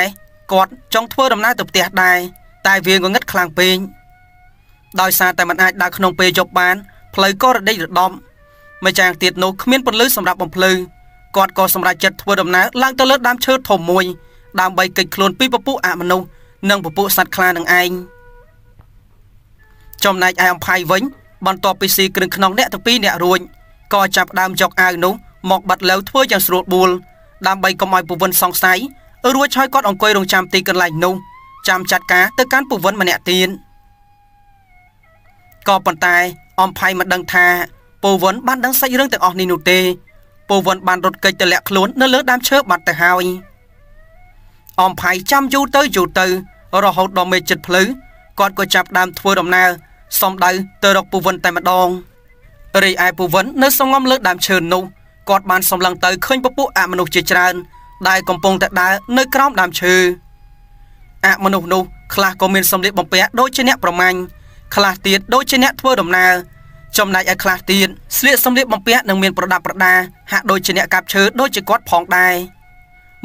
គាត់ចង់ធ្វើដំណើរទៅផ្ទះដែរតែវាងងឹតខ្លាំងពេកដោយសារតែមិនអាចដើរក្នុងពេលយប់បានផ្លូវក៏រដិចរដំម្យ៉ាងទៀតនោះគ្មានពន្លឺសម្រាប់បំភ្លឺគាត់ក៏សម្រេចចិត្តធ្វើដំណើរឡើងទៅលើដើមឈើធំមួយដើម្បីគេចខ្លួនពីពពួកអមនុស្សនិងពពួកសត្វខ្លានឹងឯងចំណែកឯអំផៃវិញបន្ទាប់ពីស៊ីគ្រឿងក្នុងអ្នកទាំងពីរអ្នករួចក៏ចាប់ដើមយកអាវនោះមកបាត់លើធ្វើយ៉ាងស្រួលបួលដើម្បីកុំឲ្យពូវិនសង្ស័យរួចហើយគាត់អង្គុយរងចាំទីកន្លែងនោះចាំចាត់ការទៅកាន់ពូវិនម្នាក់ទៀតក៏ប៉ុន្តែអំផៃមិនដឹងថាពូវិនបានដឹងសាច់រឿងទាំងអស់នេះនោះទេពូវិនបានរត់គេចទៅលាក់ខ្លួននៅលើដើមឈើបាត់ទៅហើយអំផៃចាំយូរទៅយូរទៅរហូតដល់មេចិត្តភ្លឺគាត់ក៏ចាប់ដើមធ្វើដំណើរសំដៅទៅរកពូវិនតែម្ដងរីឯពូវិននៅសងំលើដើមឈើនោះគាត់បានសម្លឹងទៅឃើញពពួកអមនុស្សជាច្រើនដែលកំពុងតែដើរនៅក្រោមដើមឈើអមនុស្សនោះខ្លះក៏មានសម្លៀកបំពាក់ដូចជាអ្នកប្រមាញ់ខ្លះទៀតដូចជាអ្នកធ្វើដំណើរចំណែកឯខ្លះទៀតស្លៀកសម្លៀកបំពាក់និងមានប្រដាប់ប្រដាហាក់ដូចជាអ្នកកាប់ឈើដូចជាគាត់ផងដែរ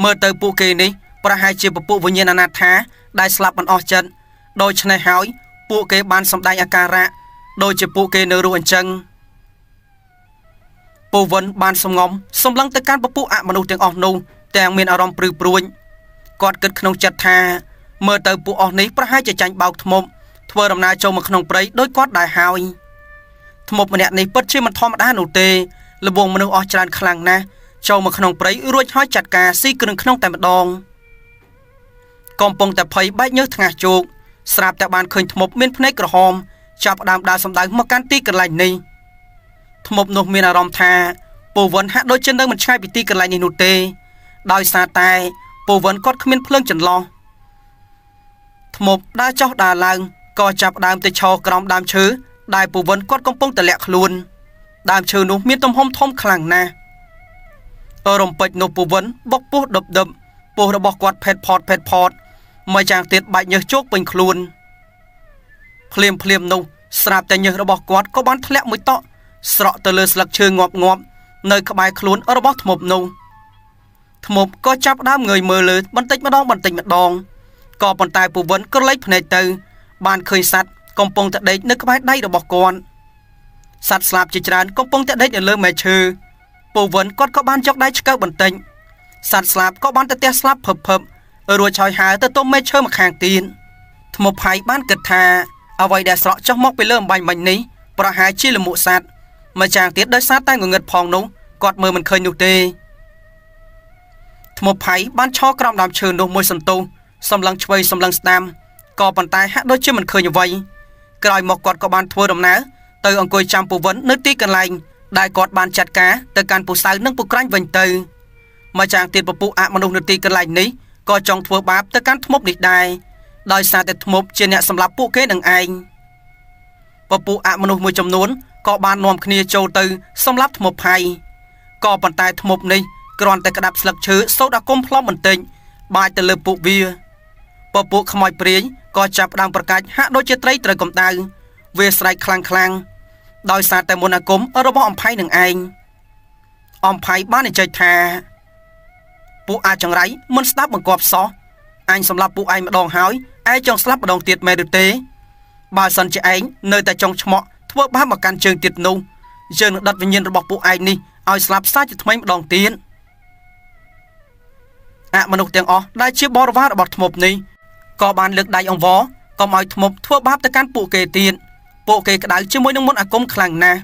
មើលទៅពួកគេនេះប្រហែលជាពពួកវិញ្ញាណអនាថាដែលស្លាប់មិនអស់ចិត្តដូច្នេះហើយពួកគេបានសម្ដែងអាការៈដូចជាពួកគេនៅរស់អញ្ចឹងពូវិនបានសំងំសម្លឹងទៅកាន់ពពួកអមនុស្សទាំងអស់នោះទាំងមានអារម្មណ៍ព្រឺព្រួញគាត់គិតក្នុងចិត្តថាមើលទៅពួកអស់នេះប្រហែលជាចាញ់បោកធ្មប់ធ្វើដំណើរចូលមកក្នុងព្រៃដោយគាត់ដែរហើយធ្មប់ម្នាក់នេះពិតជាមិនធម្មតានោះទេលបងមនុស្សអស់ច្រើនខ្លាំងណាស់ចូលមកក្នុងព្រៃរួចហើយចាត់ការស៊ីគ្រឿងក្នុងតែម្ដងកំពុងតែភ័យបែកញើសថ្ងាសជោគស្រាប់តែបានឃើញធ្មប់មានភ្នែកក្រហមចាប់ដើមដើរសំដៅមកកាន់ទីកន្លែងនេះធ្មប់នោះមានអារម្មណ៍ថាពូវិនហាក់ដូចជានៅមិនឆ្ងាយពីទីកន្លែងនេះនោះទេដោយសារតែពូវិនគាត់គ្មានភ្លើងចន្លោះធ្មប់ដើរចុះដើរឡើងក៏ចាប់ដើមទៅឈរក្រោមដើមឈើដែលពូវិនគាត់កំពុងតែលាក់ខ្លួនដើមឈើនោះមានទំហំធំខ្លាំងណាស់រំពេចនោះពូវិនបុកពោះដប់ដប់ពោះរបស់គាត់ផេតផតផេតផតម្យ៉ាងទៀតបែកញើសជោគពេញខ្លួនភ្លាមភ្លាមនោះស្រាប់តែញើសរបស់គាត់ក៏បានធ្លាក់មួយតក់ស្រក់ទៅលើស្លឹកឈើងាប់ងាប់នៅក្បែរខ្លួនរបស់ធ្មប់នោះធ្មប់ក៏ចាប់ដើមងើយមើលលើបន្តិចម្ដងបន្តិចម្ដងក៏ប៉ុន្តែពូវិនក៏លេចភ្នែកទៅបានឃើញសត្វកំពុងតែដេកនៅក្បែរដៃរបស់គាត់សត្វស្លាបជាច្រើនកំពុងតែដេកនៅលើមែកឈើពូវិនគាត់ក៏បានយកដៃឆ្កឹះបន្តិចសត្វស្លាបក៏បានទៅទះស្លាប់ភឹបភឹបរួចហើយហើទៅទុំមែកឈើម្ខាងទៀតធ្មប់ផៃបានគិតថាអ្វីដែលស្រក់ចុះមកពីលើអំបញ្ញមិញនេះប្រហែលជាលមួកសត្វម្យ៉ាងទៀតដោយសារតែងងឹតផងនោះគាត់មើលមិនឃើញនោះទេធ្មប់ផៃបានឈរក្រោមដើមឈើនោះមួយសន្ទុះសម្លឹងឆ្វេងសម្លឹងស្ដាំក៏ប៉ុន្តែហាក់ដូចជាមិនឃើញអ្វីក្រោយមកគាត់ក៏បានធ្វើដំណើរទៅអង្គុយចាំពូវិននៅទីកន្លែងដែលគាត់បានចាត់ការទៅកាន់ពូសៅនិងពូក្រាញ់វិញទៅម្យ៉ាងទៀតពពួកអមនុស្សនៅទីកន្លែងនេះក៏ចង់ធ្វើបាបទៅកាន់ធ្មប់នេះដែរដោយសារតែធ្មប់ជាអ្នកសម្លាប់ពួកគេនឹងឯងពពួកអមនុស្សមួយចំនួនក៏បាននាំគ្នាចូលទៅសម្លាប់ធ្មប់ផៃក៏ប៉ុន្តែធ្មប់នេះគ្រាន់តែក្តាប់ស្លឹកឈើសូត្រអាគមផ្លុំបន្តិចបាចទៅលើពួកវាពពួកខ្មោចព្រាយក៏ចាប់ដើមប្រកាច់ហាក់ដូចជាត្រីត្រូវកម្ដៅវាស្រែកខ្លាំងខ្លាំងដោយសារតែមន្តអាគមរបស់អំផៃនឹងឯងអំផៃបាននិយាយថាពួកអាចង្រៃមិនស្ដាប់បង្គាប់សោះអញសម្លាប់ពួកឯងម្ដងហើយឯងចង់ស្លាប់ម្ដងទៀតមែនឬទេបើសិនជាឯងនៅតែចង់ឆ្មក់ធ្វើបាបមកកាន់ជើងទៀតនោះ យើងនឹងដុតវិញ្ញាណរបស់ពួកឯងនេះឲ្យស្លាប់សាជាថ្មីម្ដងទៀតអមនុស្សទាំងអស់ដែលជាបរិវាររបស់ធ្មប់នេះក៏បានលើកដៃអង្វរកុំឲ្យធ្មប់ធ្វើបាបទៅកាន់ពួកគេទៀតពួកគេក្តៅជាមួយនឹងមន្តអាគមខ្លាំងណាស់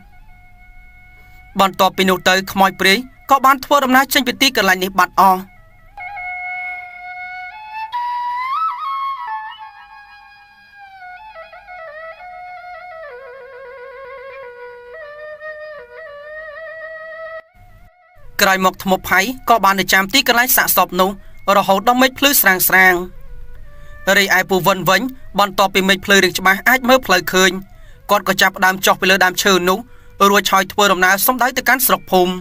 បន្ទាប់ពីនោះទៅខ្មោចព្រាយក៏បានធ្វើដំណើរចេញពីទីកន្លែងនេះបាត់អស់ក្រោយមកធ្មប់ផៃក៏បានទៅចាំទីកន្លែងសាកសពនោះរហូតដល់មេឃភ្លឺស្រាងស្រាងរីឯពូវិនវិញបន្ទាប់ពីមេឃភ្លឺរៀងច្បាស់អាចមើលផ្លូវឃើញគាត់ក៏ចាប់ដើមចុះពីលើដើមឈើនោះរួចហើយធ្វើដំណើរសំដៅទៅកាន់ស្រុកភូមិ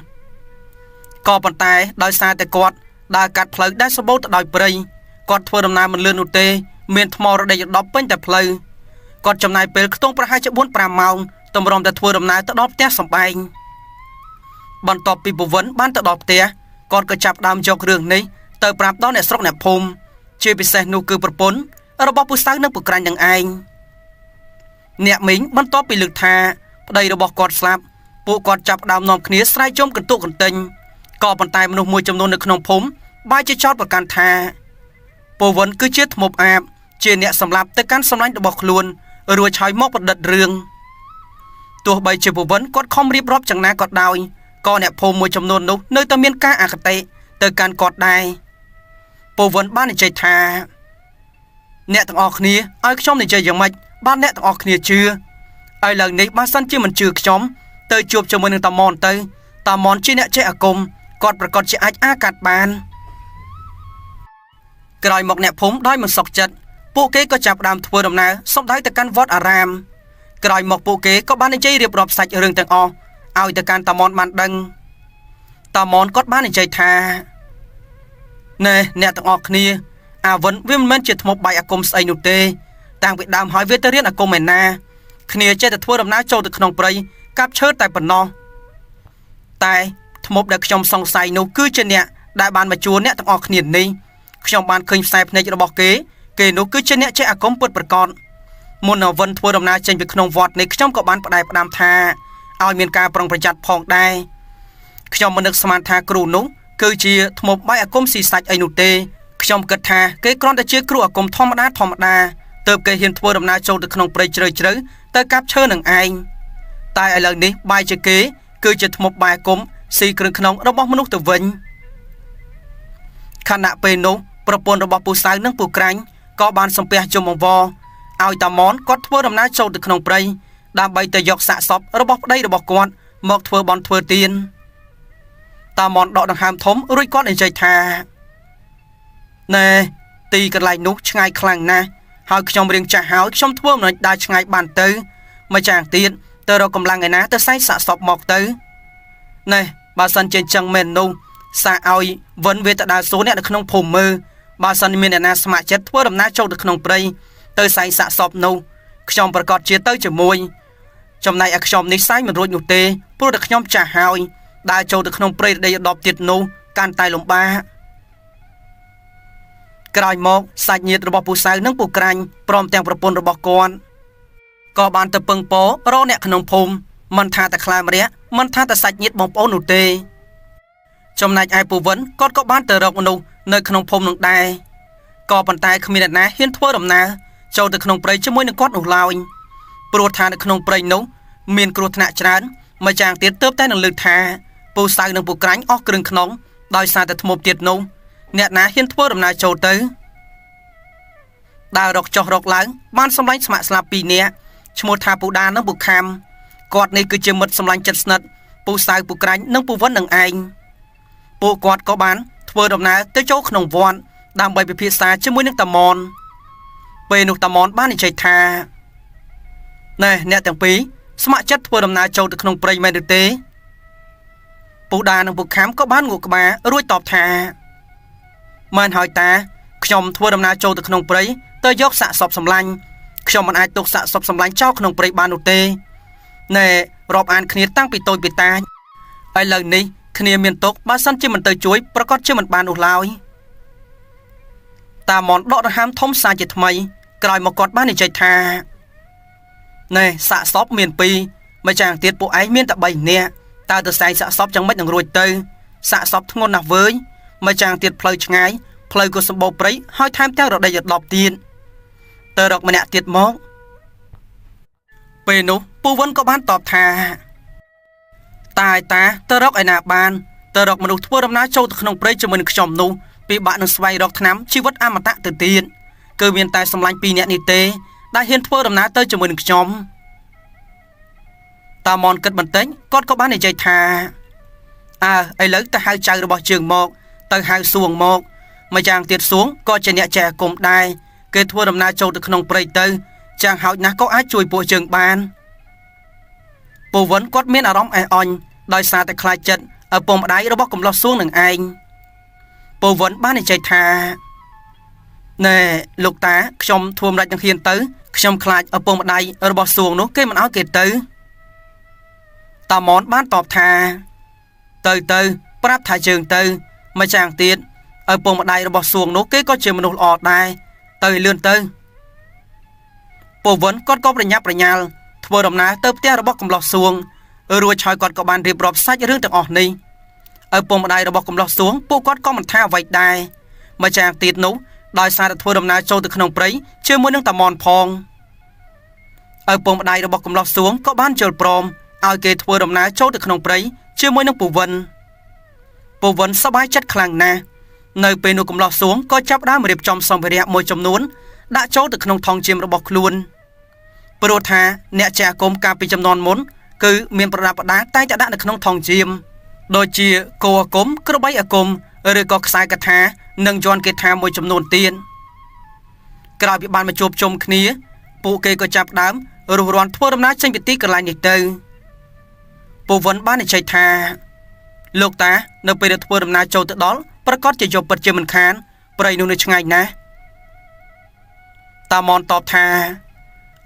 ក៏ប៉ុន្តែដោយសារតែគាត់ដើរកាត់ផ្លូវដែលសម្បូរទៅដោយព្រៃគាត់ធ្វើដំណើរមិនលឿននោះទេមានថ្មរដេករដប់ពេញតែផ្លូវគាត់ចំណាយពេលខ្ទង់ប្រហែលជា 4-5 ម៉ោងទម្រាំតែធ្វើដំណើរទៅដល់ផ្ទះសម្បែងបន្ទាប់ពីពវិនបានទៅដល់ផ្ទះគាត់ក៏ចាប់ដើមយករឿងនេះទៅប្រាប់ដល់អ្នកស្រុកអ្នកភូមិជាពិសេសនោះគឺប្រពន្ធរបស់ពូសៅនិងពូក្រាញ់នឹងឯងអ្នកមីងបន្ទាប់ពីលើកថាប្តីរបស់គាត់ស្លាប់ពួកគាត់ចាប់ដើមនាំគ្នាស្រែកជុំកន្ទុកកន្ទិញក៏ប៉ុន្តែមនុស្សមួយចំនួននៅក្នុងភូមិបែរជាចោទប្រកាន់ថាពូវិនគឺជាធ្មប់អាបជាអ្នកសម្លាប់ទៅកាន់សម្លាញ់របស់ខ្លួនរួចហើយមកប្រឌិតរឿងទោះបីជាពូវិនគាត់ខំរៀបរាប់យ៉ាងណាក៏ដោយក៏អ្នកភូមិមួយចំនួននោះនៅតែមានការអគតិទៅកាន់គាត់ដែរពូវិនបាននិយាយថាអ្នកទាំងអស់គ្នាឲ្យខ្ញុំនិយាយយ៉ាងម៉េចបានអ្នកទាំងអស់គ្នាជឿឥឡូវនេះបើសិនជាមិនជឿខ្ញុំទៅជួបជាមួយនឹងតាមនទៅតាមនជាអ្នកចេះអាគមគាត់ប្រកាសជាអាចអាកាត់បានក្រោយមកអ្នកភូមិដោយមិនសុខចិត្តពួកគេក៏ចាប់ផ្ដើមធ្វើដំណើរសំដៅទៅកាន់វត្តអារាមក្រោយមកពួកគេក៏បាននិយាយរៀបរាប់សាច់រឿងទាំងអស់ឲ្យទៅកាន់តាមនបានដឹងតាមនគាត់បាននិយាយថាណែអ្នកទាំងអស់គ្នាអាវិនវាមិនមែនជាធ្មប់បាយអាគមស្អីនោះទេតាំងពីដើមហើយវាទៅរៀនអាគមឯណាគ្នាចេះតែធ្វើដំណើរចូលទៅក្នុងព្រៃកាប់ឈើតែប៉ុណ្ណោះតែធ្មប់ដែលខ្ញុំសង្ស័យនោះគឺជាអ្នកដែលបានមកជួអ្នកទាំងអស់គ្នានេះខ្ញុំបានឃើញខ្សែភ្នែករបស់គេគេនោះគឺជាអ្នកចេះអាគមពិតប្រាកដមុនអាវិនធ្វើដំណើរចេញពីក្នុងវត្តនេះខ្ញុំក៏បានផ្ដែផ្ដាំថាឲ្យមានការប្រុងប្រយ័ត្នផងដែរខ្ញុំមិននឹកស្មានថាគ្រូនោះគឺជាធ្មប់បាយអាគមស៊ីសាច់អីនោះទេខ្ញុំគិតថាគេគ្រាន់តែជាគ្រូអាគមធម្មតាធម្មតាទើបគេហ៊ានធ្វើដំណើរចូលទៅក្នុងព្រៃជ្រៅជ្រៅទៅកាប់ឈើនឹងឯងតែឥឡូវនេះបាយជាគេគឺជាធ្មប់បាយអាគមស៊ីគ្រឿងក្នុងរបស់មនុស្សទៅវិញខណៈពេលនោះប្រពន្ធរបស់ពូសៅនិងពូក្រាញ់ក៏បានសំពះជុំអង្វរឲ្យតាមនគាត់ធ្វើដំណើរចូលទៅក្នុងព្រៃដើម្បីទៅយកសាកសពរបស់ប្តីរបស់គាត់មកធ្វើបន់ធ្វើទានតាមនដកដង្ហើមធំរួចគាត់និយាយថាណែទីកន្លែងនោះឆ្ងាយខ្លាំងណាស់ហើយខ្ញុំរៀងចាស់ហើយខ្ញុំធ្វើមិនដើរឆ្ងាយបានទៅម្ចាស់ទៀតទៅរកកម្លាំងឯណាទៅសែងសាកសពមកទៅណែបើសិនជាចឹងមែននោះសាកឲ្យវិនវាទៅដើរសួរអ្នកនៅក្នុងភូមិមើលបើសិនមានអ្នកណាស្ម័គ្រចិត្តធ្វើដំណើរចូលទៅក្នុងព្រៃទៅសែងសាកសពនោះខ្ញុំប្រកាសជាទៅជាមួយចំណែកឯខ្ញុំនេះសែងមិនរួចនោះទេព្រោះតែខ្ញុំចាស់ហើយដើរចូលទៅក្នុងព្រៃរដីដប់ទៀតនោះកាន់តែលំបាកក្រោយមកសាច់ញាតិរបស់ពូសៅនិងពូក្រាញ់ព្រមទាំងប្រពន្ធរបស់គាត់ក៏បានទៅពឹងពោរកអ្នកក្នុងភូមិមិនថាតែខ្លាម្រះមិនថាតែសាច់ញាតិបងប្អូននោះទេចំណែកឯពូវិនគាត់ក៏បានទៅរកមនុស្សនៅក្នុងភូមិនោះដែរក៏ប៉ុន្តែគ្មានអ្នកណាហ៊ានធ្វើដំណើរចូលទៅក្នុងព្រៃជាមួយនឹងគាត់នោះឡើយព្រោះថានៅក្នុងព្រៃនោះមានគ្រោះថ្នាក់ច្រើនម្យ៉ាងទៀតទើបតែនឹងលើកថាពូសៅនិងពូក្រាញ់អស់គ្រឿងក្នុងដោយសារតែធ្មប់ទៀតនោះអ្នកណាហ៊ានធ្វើដំណើរចូលទៅដើររកចុះរកឡើងបានសម្លាញ់ស្ម័គ្រស្លាប់ពីរនាក់ឈ្មោះថាពូដានិងពូខាំគាត់នេះគឺជាមិត្តសម្លាញ់ចិត្តស្និទ្ធពូសៅពូក្រាញ់និងពូវិននឹងឯងពួកគាត់ក៏បានធ្វើដំណើរទៅចូលក្នុងវត្តដើម្បីពិភាក្សាជាមួយនឹងតាមនពេលនោះតាមនបាននិយាយថាណែអ្នកទាំងពីរស្ម័គ្រចិត្តធ្វើដំណើរចូលទៅក្នុងព្រៃមែនឬទេពូដានិងពូខាំក៏បានងក់ក្បាលរួចតបថាមែនហើយតាខ្ញុំធ្វើដំណើរចូលទៅក្នុងព្រៃទៅយកសាកសពសម្លាញ់ខ្ញុំមិនអាចទុកសាកសពសម្លាញ់ចោលក្នុងព្រៃបាននោះទេណែរាប់អានគ្នាតាំងពីតូចពីតាចឥឡូវនេះគ្នាមានទុកបើសិនជាមិនទៅជួយប្រកាសជាមិនបាននោះឡើយតាមនដកដង្ហើមធំសាជាថ្មីក្រោយមកគាត់បាននិយាយថាណែសាកសពមានពីរ ម្ចាស់ទៀតពួកឯងមានតែ3នាក់តើទៅសែងសាកសពយ៉ាងម៉េចនឹងរួចទៅសាកសពធ្ងន់ណាស់វើយម្ចាស់ទៀតផ្លូវឆ្ងាយផ្លូវក៏សម្បូរព្រៃហើយថែមទាំងរដីរដប់ទៀតទៅរកម្នាក់ទៀតមកពេលនោះពូវិនក៏បានតបថាតាយតាទៅរកឯណាបានទៅរកមនុស្សធ្វើដំណើរចូលទៅក្នុងព្រៃជាមួយនឹងខ្ញុំនោះពិបាកនឹងស្វែងរកថ្នាំជីវិតអមតៈទៅទៀតគឺមានតែសម្លាញ់2នាក់នេះទេដែលហ៊ានធ្វើដំណើរទៅជាមួយនឹងខ្ញុំតាមនគិតបន្តិចគាត់ក៏បាននិយាយថាអើឥឡូវទៅហៅចៅរបស់ជើងមកទៅហៅសួងមកម្យ៉ាងទៀតសួងក៏ជាអ្នកចេះអាគមដែរគេធ្វើដំណើរចូលទៅក្នុងព្រៃទៅចាងហោចណាស់ក៏អាចជួយពួកជើងបានពូវិនគាត់មានអារម្មណ៍អេះអញដោយសារតែខ្លាចចិត្តឪពុកម្ដាយរបស់កំឡោះសួងនឹងឯងពូវិនបាននិយាយថាណែលោកតាខ្ញុំធ្វើម្ដេចនឹងហ៊ានទៅខ្ញុំខ្លាចឪពុកម្ដាយរបស់សួងនោះគេមិនឲ្យគេទៅតាមនបានតបថាទៅទៅប្រាប់ថាជើងទៅម្ចាស់ទៀតឪពុកម្ដាយរបស់សួងនោះគេក៏ជាមនុស្សល្អដែរទៅលឿនទៅពូវិនគាត់ក៏ប្រញាប់ប្រញាល់ធ្វើដំណើរទៅផ្ទះរបស់កំឡោះសួងរួចហើយគាត់ក៏បានរៀបរាប់សាច់រឿងទាំងអស់នេះឪពុកម្ដាយរបស់កំឡោះសួងពួកគាត់ក៏មិនថាអ្វីដែរម្ចាស់ទៀតនោះដោយសារតែធ្វើដំណើរចូលទៅក្នុងព្រៃជាមួយនឹងតាមនផងឪពុកម្ដាយរបស់កំឡោះសួងក៏បានយល់ព្រមឲ្យគេធ្វើដំណើរចូលទៅក្នុងព្រៃជាមួយនឹងពូវិនពូវិនសប្បាយចិត្តខ្លាំងណាស់នៅពេលនោះកំឡោះសួងក៏ចាប់ដើមរៀបចំសម្ភារៈមួយចំនួនដាក់ចូលទៅក្នុងថង់ជាមរបស់ខ្លួនព្រោះថាអ្នកជាអាគមកាលពីចំនួនមុនគឺមានប្រដាប់ប្រដាតែងតែដាក់នៅក្នុងថង់ជាមដូចជាគោអាគមក្របីអាគមឬក៏ខ្សែកថានិងយន្តគេថាមួយចំនួនទៀតក្រោយពីបានមកជួបជុំគ្នាពួកគេក៏ចាប់ដើមរុះរាន់ធ្វើដំណើរចេញពីទីកន្លែងនេះទៅពូវិនបាននិយាយថាលោកតានៅពេលដែលធ្វើដំណើរចូលទៅដល់ប្រកាសជាយកពិតជាមិនខានព្រៃនោះនៅឆ្ងាយណាស់តាមនតបថា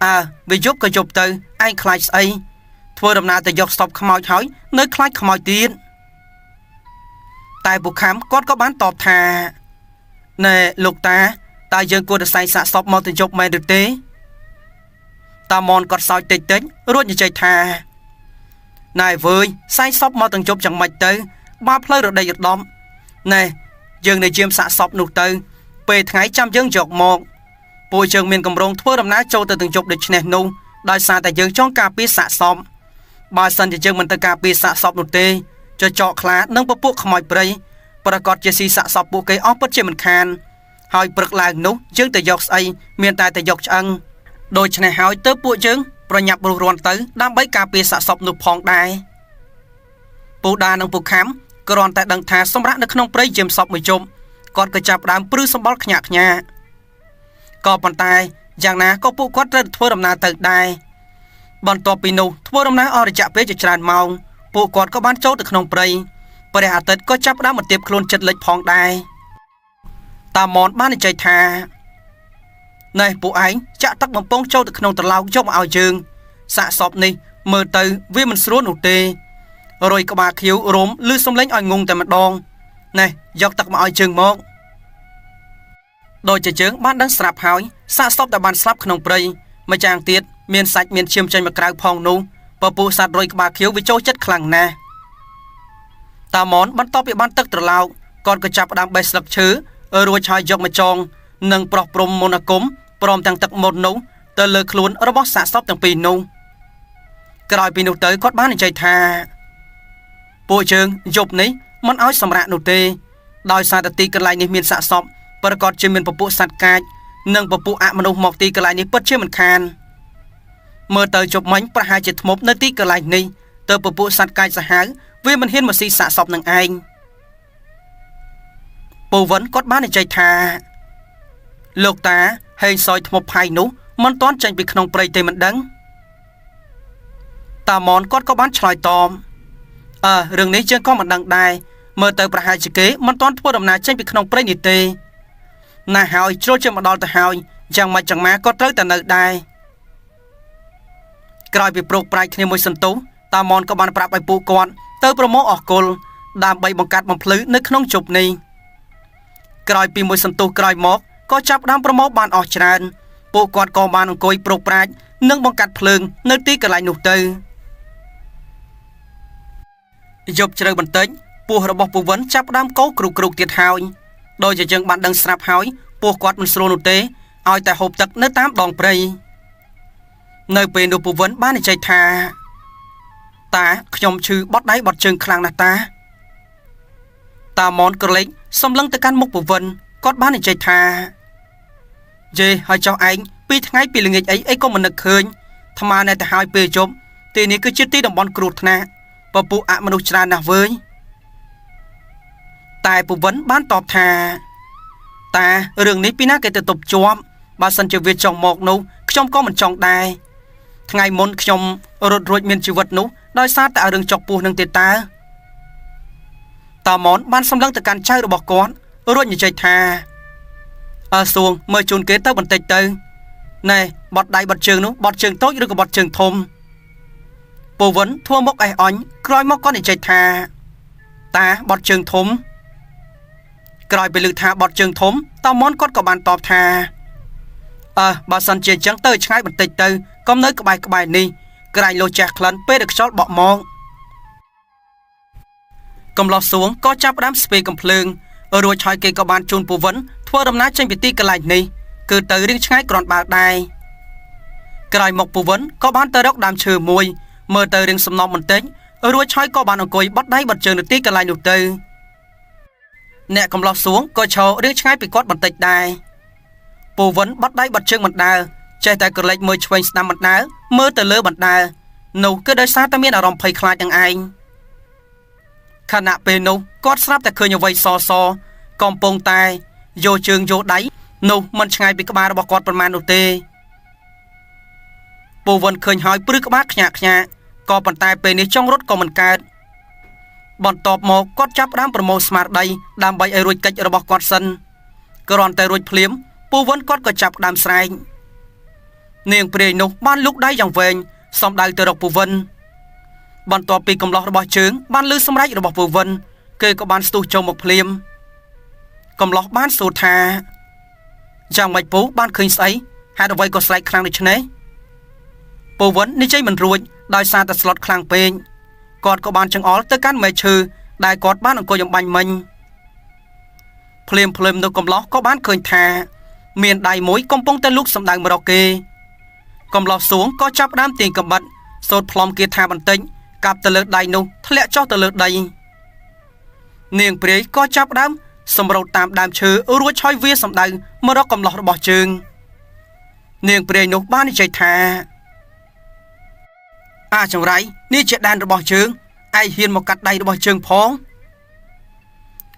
អើវាយប់ក៏យប់ទៅឯងខ្លាចស្អីធ្វើដំណើរទៅយកស្ទប់ខ្មោចហើយនៅខ្លាចខ្មោចទៀតតែពូខំគាត់ក៏បានតបថាណែលោកតាតើយើងគួរតែសែងសាកសពមកទៅយប់មែនឬទេតាមនគាត់សោចតិចតិចរួចនិយាយថាណែវើយសែងសពមកទាំងយប់យ៉ាងម៉េចទៅបើផ្លូវរដីរដំណែយើងនៅជាមសាកសពនោះទៅពេលថ្ងៃចាំយើងយកមកពួកយើងមានកម្រងធ្វើដំណើរចូលទៅទាំងយប់ដូច្នេះនោះដោយសារតែយើងចង់ការពារសាកសពបើសិនជាយើងមិនទៅការពារសាកសពនោះទេចចកខ្លានិងពពួកខ្មោចព្រៃប្រកាសជាស៊ីសាកសពពួកគេអស់ពិតជាមិនខានហើយព្រឹកឡើងនោះយើងទៅយកស្អីមានតែទៅយកឆ្អឹងដូច្នេះហើយទៅពួកយើងប្រញាប់រុះរាន់ទៅដើម្បីការពារសាកសពនោះផងដែរពូដានិងពូខំគ្រាន់តែដឹងថាសម្រាប់នៅក្នុងព្រៃយាមសពមួយជុំគាត់ក៏ចាប់ដើមព្រឺសម្បល់ខ្ញាក់ខ្ញាក៏ប៉ុន្តែយ៉ាងណាក៏ពួកគាត់ត្រូវធ្វើដំណើរទៅដែរបន្ទាប់ពីនោះធ្វើដំណើរអស់រយៈពេលជាច្រើនម៉ោងពួកគាត់ក៏បានចូលទៅក្នុងព្រៃព្រះអាទិត្យក៏ចាប់ដើមមកទៀបខ្លួនចិត្តលិចផងដែរតាមនបាននិយាយថាណែពួកឯងចាក់ទឹកបំពង់ចូលទៅក្នុងត្រឡោកយកមកឲ្យយើងសាកសពនេះមើលទៅវាមិនស្រួលនោះទេរយក្បាលខៀវរោមឬសំលេងឲ្យងងតែម្ដងណែយកទឹកមកឲ្យជើងមកដោយជាជើងបានដឹងស្រាប់ហើយសាកសពដែលបានស្លាប់ក្នុងព្រៃម្ចាស់ទៀតមានសាច់មានឈាមចេញមកក្រៅផងនោះពពួកសត្វរយក្បាលខៀវវាចូលចិត្តខ្លាំងណាស់តាមនបន្ទាប់ពីបានទឹកត្រឡោកគាត់ក៏ចាប់ផ្ដើមបេះស្លឹកឈើរួចហើយយកមកចងនិងប្រោះព្រំមន្តអាគមព្រមទាំងទឹកមន្តនោះទៅលើខ្លួនរបស់សាកសពទាំងពីរនោះក្រោយពីនោះទៅគាត់បាននិយាយថាពួកជើងយប់នេះមិនឲ្យសម្រាកនោះទេដោយសារតែទីកន្លែងនេះមានសាកសពប្រកាសជាមានពពួកសត្វកាចនិងពពួកអមនុស្សមកទីកន្លែងនេះពិតជាមិនខានមើលទៅជប់មិញប្រហែលជាធ្មប់នៅទីកន្លែងនេះទៅពពួកសត្វកាចសាហាវវាមិនហ៊ានមកស៊ីសាកសពនឹងឯងពូវិនគាត់បាននិយាយថាលោកតាហេងសយធ្មប់ផៃនោះមិនទាន់ចេញពីក្នុងព្រៃទេមិនដឹងតាមនគាត់ក៏បានឆ្លើយតបអើរឿងនេះយើងក៏មិនដឹងដែរមើលទៅប្រហែលជាគេមិនទាន់ធ្វើដំណើរចេញពីក្នុងព្រៃនេះទេណាស់ហើយជ្រុលជាមកដល់ទៅហើយយ៉ាងម៉េចយ៉ាងម៉ាក៏ត្រូវតែនៅដែរក្រោយពីប្រោកប្រាជ្ញគ្នាមួយសន្ទុះតាមនក៏បានប្រាប់ឲ្យពួកគាត់ទៅប្រមូលអស់គល់ដើម្បីបង្កាត់បំភ្លឺនៅក្នុងជប់នេះក្រោយពីមួយសន្ទុះក្រោយមកក៏ចាប់ដើមប្រមូលបានអស់ច្រើនពួកគាត់ក៏បានអង្គុយប្រោកប្រាជ្ញនិងបង្កាត់ភ្លើងនៅទីកន្លែងនោះទៅ។ យប់ជ្រៅបន្តិចពោះរបស់ពូវិនចាប់ផ្ដើមកោគ្រូគ្រូទៀតហើយដោយជាយើងបានដឹងស្រាប់ហើយពោះគាត់មិនស្រួលនោះទេឲ្យតែហូបទឹកនៅតាមដងព្រៃនៅពេលនោះពូវិនបាននិយាយថាតាខ្ញុំឈឺបត់ដៃបត់ជើងខ្លាំងណាស់តាតាមនក្រឡេកសំឡឹងទៅកាន់មុខពូវិនគាត់បាននិយាយថាយេហើយចោះឯងពីថ្ងៃពីល្ងាចអីអីក៏មិននឹកឃើញថ្មណែទៅហើយពេលជប់ទីនេះគឺជាទីតំបន់គ្រោះថ្នាក់ពពួកអមនុស្សច្រើនណាស់វើយតែពូវិនបានតបថាតារឿងនេះពីណាគេទៅទប់ជាប់បើសិនជាវាចង់មកនោះខ្ញុំក៏មិនចង់ដែរថ្ងៃមុនខ្ញុំរត់រួចមានជីវិតនោះដោយសារតែរឿងចុកពោះនឹងទេតើតាមនបានសម្លឹងទៅកាន់ចៅរបស់គាត់រួចនិយាយថាអើសួងមើលជូនគេទៅបន្តិចទៅណែបត់ដៃបត់ជើងនោះបត់ជើងតូចឬក៏បត់ជើងធំពូវិនធ្វើមុខអេះអញក្រោយមកគាត់និយាយថាតាបត់ជើងធំក្រោយពេលលើកថាបត់ជើងធំតាមនគាត់ក៏បានតបថាអើបើសិនជាអញ្ចឹងទៅឆ្ងាយបន្តិចទៅកុំនៅក្បែរក្បែរនេះក្រែងលោះចាស់ក្លិនពេលដែលខ្យល់បក់មកកំឡោះសួងក៏ចាប់ផ្ដើមស្ពាយកំភ្លើងរួចហើយគេក៏បានជូនពូវិនធ្វើដំណើរចេញពីទីកន្លែងនេះគឺទៅរៀងឆ្ងាយគ្រាន់បើដែរក្រោយមកពូវិនក៏បានទៅរកដើមឈើមួយមើលទៅរៀងសំណប់បន្តិចរួចហើយក៏បានអង្គុយបត់ដៃបត់ជើងនៅទីកន្លែងនោះទៅអ្នកកំឡោះសួងក៏ឈររៀងឆ្ងាយពីគាត់បន្តិចដែរពូវិនបត់ដៃបត់ជើងមិនដើរចេះតែក្រឡេកមើលឆ្វេងស្ដាំមិនដើរមើលទៅលើមិនដើរនោះគឺដោយសារតែមានអារម្មណ៍ភ័យខ្លាចនឹងឯងខណៈពេលនោះគាត់ស្រាប់តែឃើញអ្វីសសកំពុងតែយកជើងយកដៃនោះមិនឆ្ងាយពីក្បាលរបស់គាត់ប៉ុន្មាននោះទេពូវិនឃើញហើយព្រឺក្បាលខ្ញាក់ខ្ញាក់ក៏ប៉ុន្តែពេលនេះចង់រត់ក៏មិនកើតបន្ទាប់មកគាត់ចាប់ផ្ដើមប្រមូលស្មារតីដើម្បីឲ្យរួចកិច្ចរបស់គាត់សិនគ្រាន់តែរួចភ្លាមពូវិនគាត់ក៏ចាប់ផ្ដើមស្រែកនាងព្រាយនោះបានលូកដៃយ៉ាងវែងសំដៅទៅរកពូវិនបន្ទាប់ពីកំឡោះរបស់ជើងបានលឺសម្រែករបស់ពូវិនគេក៏បានស្ទុះចូលមកភ្លាមកំឡោះបានសួរថាយ៉ាងម៉េចពូបានឃើញស្អីហេតុអ្វីក៏ស្រែកខ្លាំងដូច្នេះពូវិននិយាយមិនរួចដោយសារតែស្លុតខ្លាំងពេកគាត់ក៏បានចង្អុលទៅកាន់មែឈើដែលគាត់បានអង្គុយអំបញ្ញមិញភ្លាមភ្លាមនោះកំឡោះក៏បានឃើញថាមានដៃមួយកំពុងតែលូកសំដៅមករកគេកំឡោះសួងក៏ចាប់ផ្ដើមទាញកំបិតសូត្រផ្លុំគេថាបន្តិចកាប់ទៅលើដៃនោះធ្លាក់ចុះទៅលើដីនាងព្រាយក៏ចាប់ផ្ដើមសម្រូតតាមដើមឈើរួចហើយវាសំដៅមករកកំឡោះរបស់ជើងនាងព្រាយនោះបាននិយាយថាអាចង្រៃនេះជាដែនរបស់ជើងឯងហ៊ានមកកាត់ដៃរបស់ជើងផង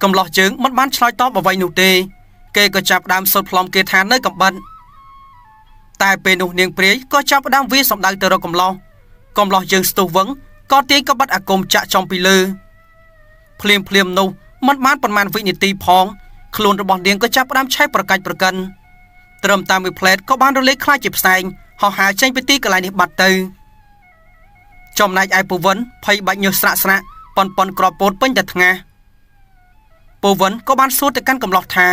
កំឡោះជើងមិនបានឆ្លើយតបអ្វីនោះទេគេក៏ចាប់ផ្ដើមសូត្រផ្លុំគេថានៅកំបិតតែពេលនោះនាងព្រាយក៏ចាប់ផ្ដើមវាសំដៅទៅរកកំឡោះកំឡោះជើងស្ទុះវឹងក៏ទាញកំបិតអាគមចាក់ចំពីលើភ្លាមភ្លាមនោះមិនបានប៉ុន្មានវិនាទីផងខ្លួនរបស់នាងក៏ចាប់ផ្ដើមឆេះប្រកាច់ប្រកិនត្រឹមតាមមួយផ្លែតក៏បានរលាយខ្លាចជាផ្សែងហោះហើរចេញពីទីកន្លែងនេះបាត់ទៅចំណែកឯពូវិនភ័យបាច់ញើសស្រាក់ស្រាក់ប៉ុនប៉ុនក្របពោតពេញតែថ្ងាសពូវិនក៏បានសួរទៅកាន់កំឡោះថា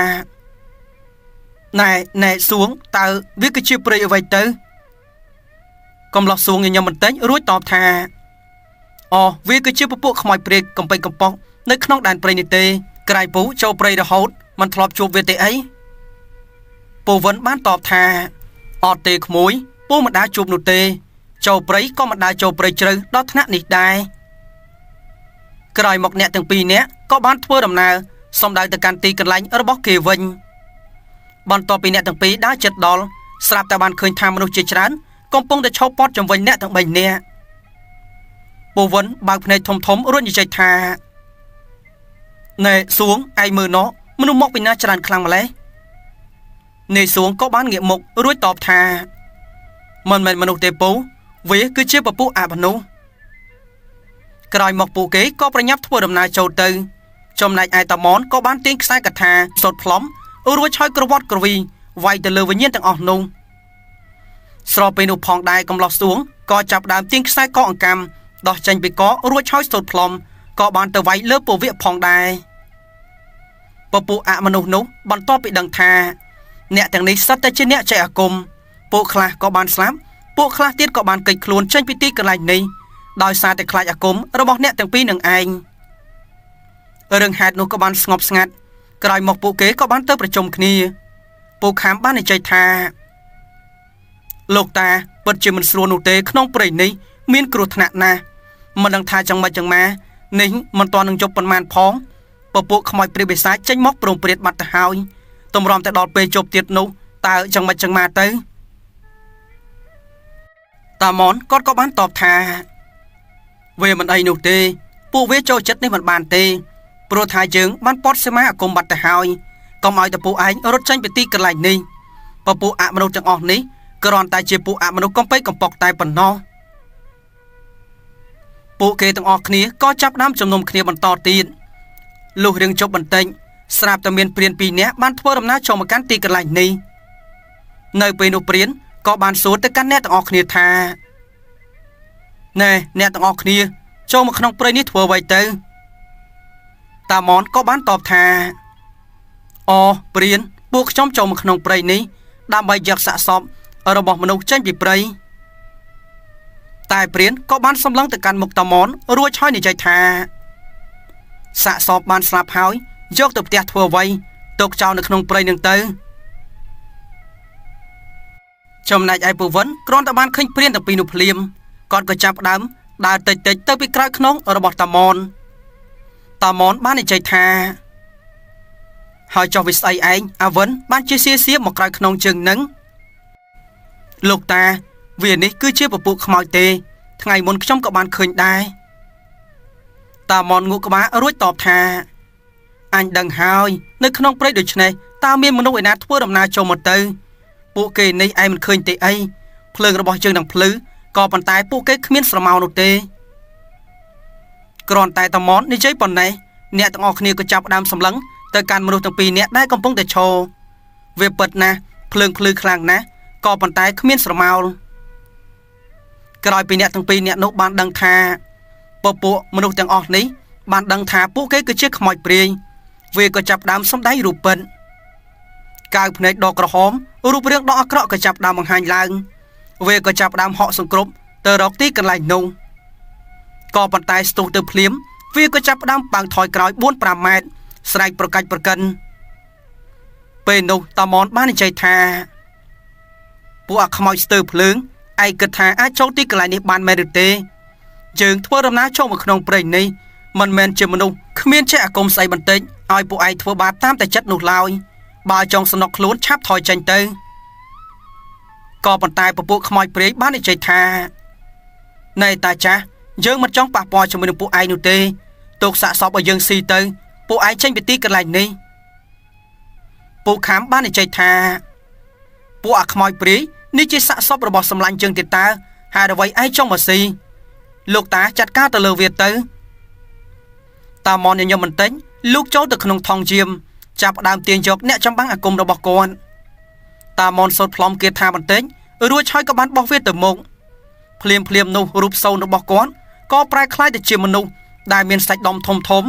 ណែណែសួងតើវាគឺជាព្រៃអ្វីទៅកំឡោះសួងញញឹមបន្តិចរួចតបថាអូវាគឺជាពពួកខ្មោចព្រាយកំពេចកំប៉ុកនៅក្នុងដែនព្រៃនេះទេក្រៃពូចូលព្រៃរហូតមិនធ្លាប់ជួបវាទេអីពូវិនបានតបថាអត់ទេក្មួយពូមិនដែលជួបនោះទេចូលព្រៃក៏មិនដែលចូលព្រៃជ្រៅដល់ថ្នាក់នេះដែរក្រោយមកអ្នកទាំងពីរនាក់ក៏បានធ្វើដំណើរសំដៅទៅកាន់ទីកន្លែងរបស់គេវិញបន្ទាប់ពីអ្នកទាំងពីរដើរជិតដល់ស្រាប់តែបានឃើញថាមនុស្សជាច្រើនកំពុងតែឈរព័ទ្ធជុំវិញអ្នកទាំង3នាក់ពូវិនបើកភ្នែកធំធំរួចនិយាយថាណែសួងឯងមើលណោះមនុស្សមកពីណាច្រើនខ្លាំងម្ល៉េះនាយសួងក៏បានងាកមុខរួចតបថាមិនមែនមនុស្សទេពូវាគឺជាពពួកអមនុស្សក្រោយមកពួកគេក៏ប្រញាប់ធ្វើដំណើរចូលទៅចំណែកឯតាមនក៏បានទាញខ្សែកថាសូត្រផ្លុំរួចហើយក្រវ៉ាត់ក្រវីវាយទៅលើវិញ្ញាណទាំងអស់នោះស្របពេលនោះផងដែរកំឡោះសួងក៏ចាប់ដើមទាញខ្សែកអង្កាំដោះចេញពីករួចហើយសូត្រផ្លុំក៏បានទៅវាយលើពវៈផងដែរពពួកអមនុស្សនោះបន្ទាប់ពីដឹងថាអ្នកទាំងនេះសុទ្ធតែជាអ្នកចេះអាគមពួកខ្លះក៏បានស្លាប់ពួកខ្លះទៀតក៏បានគេចខ្លួនចេញពីទីកន្លែងនេះដោយសារតែខ្លាចអាគមរបស់អ្នកទាំងពីរនឹងឯង រឿងហេតុនោះក៏បានស្ងប់ស្ងាត់ក្រោយមកពួកគេក៏បានទៅប្រជុំគ្នាពួកខាំបាននិយាយថាលោកតាពិតជាមិនស្រួលនោះទេក្នុងព្រៃនេះមានគ្រោះថ្នាក់ណាស់មិនដឹងថាចង់មកចង់ម៉ានេះមិនទាន់នឹងជប់ប៉ុន្មានផងពពួកខ្មោចព្រាយបិសាចចេញមកព្រមព្រាតបាត់ទៅហើយទម្រាំតែដល់ពេលជប់ទៀតនោះតើចង់មកចង់ម៉ាទៅតាមនគាត់ក៏បានតបថាវាមិនអីនោះទេពួកវាចូលចិត្តនេះមិនបានទេព្រោះថាយើងបានពត់សមាអាគមបាត់ទៅហើយកុំឲ្យតែពួកឯងរត់ចេញពីទីកន្លែងនេះពពួកអមនុស្សទាំងអស់នេះគ្រាន់តែជាពួកអមនុស្សកំប៉ិកកំប៉ុកតែប៉ុណ្ណោះពួកគេទាំងអស់គ្នាក៏ចាប់ដើមជំនុំគ្នាបន្តទៀតលុះរឿងជប់បន្តិចស្រាប់តែមានព្រានពីរនាក់បានធ្វើដំណើរចូលមកកាន់ទីកន្លែងនេះនៅពេលនោះព្រានក៏បានសួរទៅកាន់អ្នកទាំងអស់គ្នាថាណែអ្នកទាំងអស់គ្នាចូលមកក្នុងព្រៃនេះធ្វើអ្វីទៅតាមនក៏បានតបថាអូព្រានពួកខ្ញុំចូលមកក្នុងព្រៃនេះដើម្បីយកសាកសពរបស់មនុស្សចេញពីព្រៃតែព្រានក៏បានសម្លឹងទៅកាន់មុខតាមនរួចហើយនិយាយថាសាកសពបានស្លាប់ហើយយកទៅផ្ទះធ្វើអ្វីទុកចោលនៅក្នុងព្រៃនឹងទៅចំណែកឯពូវិនគ្រាន់តែបានឃើញព្រានទាំងពីរនោះភ្លាមគាត់ក៏ចាប់ផ្ដើមដើរតិចតិចទៅពីក្រោយខ្នងរបស់តាមនតាមនបាននិយាយថាហើយចុះវាស្អីឯងអាវិនបានជាសៀសៀមកក្រោយខ្នងជើងនឹងលោកតាវានេះគឺជាពពួកខ្មោចទេថ្ងៃមុនខ្ញុំក៏បានឃើញដែរតាមនងក់ក្បាលរួចតបថាអញដឹងហើយនៅក្នុងព្រៃដូច្នេះតើមានមនុស្សឯណាធ្វើដំណើរចូលមកទៅពួកគេនេះឯងមិនឃើញទេអីភ្លើងរបស់យើងនឹងភ្លឺក៏ប៉ុន្តែពួកគេគ្មានស្រមោលនោះទេគ្រាន់តែតាមននិយាយប៉ុណ្ណេះអ្នកទាំងអស់គ្នាក៏ចាប់ដើមសម្លឹងទៅកាន់មនុស្សទាំងពីរនាក់ដែលកំពុងតែឈរវាពិតណាស់ភ្លើងភ្លឺខ្លាំងណាស់ក៏ប៉ុន្តែគ្មានស្រមោលក្រោយពីអ្នកទាំងពីរនាក់នោះបានដឹងថាពពួកមនុស្សទាំងអស់នេះបានដឹងថាពួកគេគឺជាខ្មោចព្រាយវាក៏ចាប់ដើមសម្ដែងរូបពិតកៅភ្នែកដ៏ក្រហមរូបរាងដ៏អាក្រក់ក៏ចាប់ដើមបង្ហាញឡើងវាក៏ចាប់ដើមហក់សង្គ្រប់ទៅរកទីកន្លែងនោះក៏ប៉ុន្តែស្ទុះទៅភ្លាមវាក៏ចាប់ដើមប៉ាំងថយក្រោយ 4-5 ម៉ែត្រស្រែកប្រកាច់ប្រកិនពេលនោះតាមនបាននិយាយថាពួកអាខ្មោចស្ទើរភ្លើងឯងគិតថាអាចចូលទីកន្លែងនេះបានមែនឬទេយើងធ្វើដំណើរចូលមកក្នុងព្រៃនេះមិនមែនជាមនុស្សគ្មានចេះអាគមស្អីបន្តិចឲ្យពួកឯងធ្វើបាបតាមតែចិត្តនោះឡើយបើចង់សំណុកខ្លួនឆាប់ថយចេញទៅក៏ប៉ុន្តែពពួកខ្មោចព្រាយបាននិយាយថាណែតាចាស់យើងមិនចង់ប៉ះពាល់ជាមួយនឹងពួកឯងនោះទេទុកសាកសពឲ្យយើងស៊ីទៅពួកឯងចេញពីទីកន្លែងនេះពួកខាំបាននិយាយថាពួកអាខ្មោចព្រាយនេះជាសាកសពរបស់សម្លាញ់យើងទៀតតើហេតុអ្វីឯងចង់មកស៊ីលោកតាចាត់ការទៅលើវាទៅតាមនញញឹមបន្តិចលោកចូលទៅក្នុងថង់យាមចាប់ដើមទាញយកអ្នកចម្បាំងអាគមរបស់គាត់តាមនសូត្រផ្លុំគេថាបន្តិចរួចហើយក៏បានបោះវាទៅមុខភ្លាមភ្លាមនោះរូបសូនរបស់គាត់ក៏ប្រែក្លាយទៅជាមនុស្សដែលមានសាច់ដុំធំធំ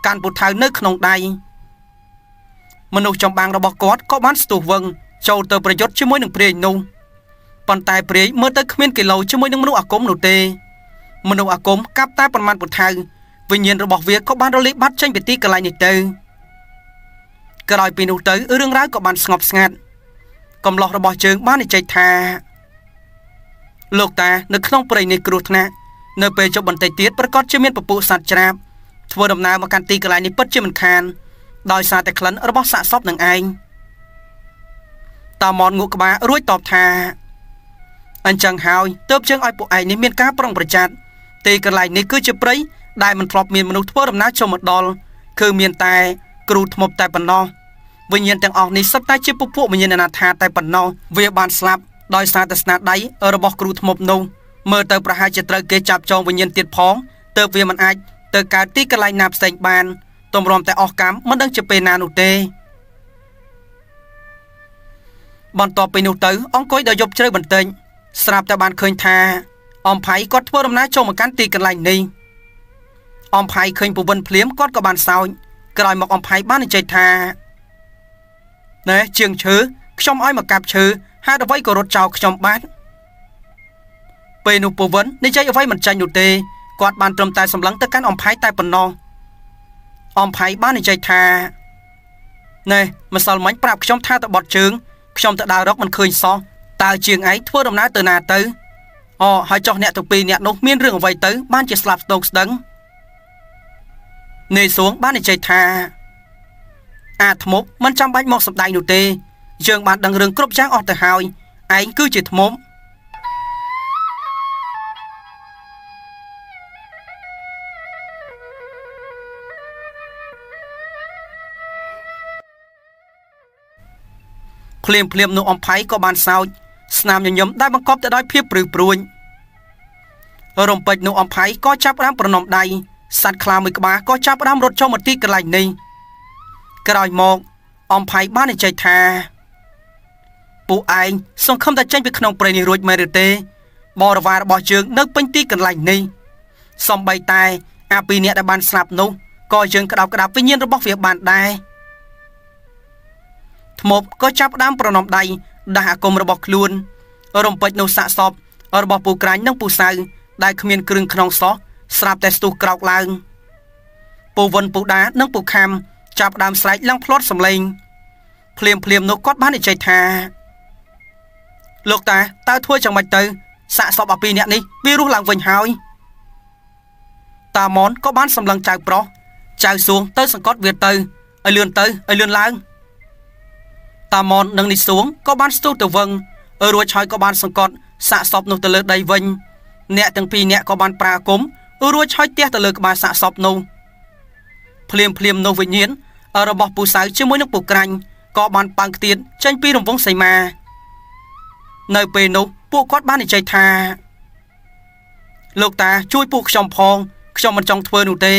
កាន់ពូថៅនៅក្នុងដៃមនុស្សចម្បាំងរបស់គាត់ក៏បានស្ទុះវឹងចូលទៅប្រយុទ្ធជាមួយនឹងព្រាយនោះប៉ុន្តែព្រាយមើលទៅគ្មានគីឡូជាមួយនឹងមនុស្សអាគមនោះទេមនុស្សអាគមកាប់តែប្រមាណពូថៅវិញ្ញាណរបស់វាក៏បានរលាយបាត់ចេញពីទីកន្លែងនេះទៅក្រោយពីនោះទៅរឿងរ៉ាវក៏បានស្ងប់ស្ងាត់កំឡោះរបស់ជើងបាននិយាយថាលោកតានៅក្នុងព្រៃនេះគ្រោះថ្នាក់នៅពេលជប់បន្តិចទៀតប្រកាសជាមានពពួកសត្វច្រាបធ្វើដំណើរមកកាន់ទីកន្លែងនេះពិតជាមិនខានដោយសារតែក្លិនរបស់សាកសពនឹងឯងតាមនងក់ក្បាលរួចតបថាអញ្ចឹងហើយទើបជើងឲ្យពួកឯងនេះមានការប្រុងប្រយ័ត្នទីកន្លែងនេះគឺជាព្រៃដែលមិនធ្លាប់មានមនុស្សធ្វើដំណើរចូលមកដល់គឺមានតែគ្រូធ្មប់តែប៉ុណ្ណោះវិញ្ញាណទាំងអស់នេះសុទ្ធតែជាពពួកវិញ្ញាណអនាថាតែប៉ុណ្ណោះវាបានស្លាប់ដោយសារតែស្នាដៃរបស់គ្រូធ្មប់នោះមើលទៅប្រហែលជាត្រូវគេចាប់ចងវិញ្ញាណទៀតផងទើបវាមិនអាចទៅកើតទីកន្លែងណាផ្សេងបានទម្រាំតែអស់កម្មមិនដឹងជាពេលណានោះទេបន្ទាប់ពីនោះទៅអង្គុយដល់យប់ជ្រៅបន្តិចស្រាប់តែបានឃើញថាអំផៃគាត់ធ្វើដំណើរចូលមកកាន់ទីកន្លែងនេះអំផៃឃើញពវិនភ្លាមគាត់ក៏បានសោចក្រោយមកអំផៃបាននិយាយថាណែជាងឈើខ្ញុំឲ្យមកកាប់ឈើហេតុអ្វីក៏រត់ចោលខ្ញុំបានពេលនោះពវិននិយាយអ្វីមិនចាញ់នោះទេគាត់បានត្រឹមតែសម្លឹងទៅកាន់អំផៃតែប៉ុណ្ណោះ អំផៃបាននិយាយថាណែម្សិលមិញប្រាប់ខ្ញុំថាទៅបត់ជើងខ្ញុំទៅដើររកមិនឃើញសោះតើជាងឯងធ្វើដំណើរទៅណាទៅអូហើយចុះអ្នកទាំងពីរអ្នកនោះមានរឿងអ្វីទៅបានជាស្លាប់ស្ទងស្ដឹងនាយសួងបាននិយាយថាអាធ្មប់មិនចាំបាច់មកសម្ដែងនោះទេយើងបានដឹងរឿងគ្រប់យ៉ាងអស់ទៅហើយឯងគឺជាធ្មប់ភ្លាមភ្លាមនោះអំផៃក៏បានសោចស្នាមញញឹមដែលបង្កប់ទៅដោយភាពព្រឺព្រួញរំពេចនោះអំផៃក៏ចាប់ផ្ដើមប្រណម្យដៃសត្វខ្លាមួយក្បាលក៏ចាប់ផ្ដើមរត់ចូលមកទីកន្លែងនេះក្រោយមកអំផៃបាននិយាយថាពួកឯងសង្ឃឹមតែចេញពីក្នុងព្រៃនេះរួចមែនឬទេបរិវាររបស់យើងនៅពេញទីកន្លែងនេះសំបីតែអាពីរអ្នកដែលបានស្លាប់នោះក៏យើងក្តោបក្តាប់វិញ្ញាណរបស់វាបានដែរធ្មប់ក៏ចាប់ផ្ដើមប្រណម្យដៃដាស់អាគមរបស់ខ្លួនរំពេចនោះសាកសពរបស់ពូក្រាញ់និងពូសៅដែលគ្មានគ្រឿងក្នុងសោះស្រាប់តែស្ទុះក្រោកឡើងពូវិនពូដានិងពូខាំចាប់ផ្ដើមស្រែកឡើងផ្្លាត់សំឡេងភ្លាមភ្លាមនោះគាត់បាននិយាយថាលោកតាតើធ្វើយ៉ាងម៉េចទៅសាកសពអាពីរអ្នកនេះវារស់ឡើងវិញហើយតាមនក៏បានសម្លឹងចៅប្រុសចៅសួងទៅសង្កត់វាទៅឲ្យលឿនទៅឲ្យលឿនឡើងតាមននិងនេះសួងក៏បានស្ទុះទៅវឹងរួចហើយក៏បានសង្កត់សាកសពនោះទៅលើដីវិញអ្នកទាំងពីរអ្នកក៏បានប្រាគមរួចហើយទះទៅលើក្បាលសាកសពនោះភ្លាមភ្លាមនោះវិញ្ញាណរបស់ពូសៅជាមួយនឹងពូក្រាញ់ក៏បានប៉ើងខ្ទាតចេញពីរង្វង់សីមានៅពេលនោះពួកគាត់បាននិយាយថាលោកតាជួយពួកខ្ញុំផងខ្ញុំមិនចង់ធ្វើនោះទេ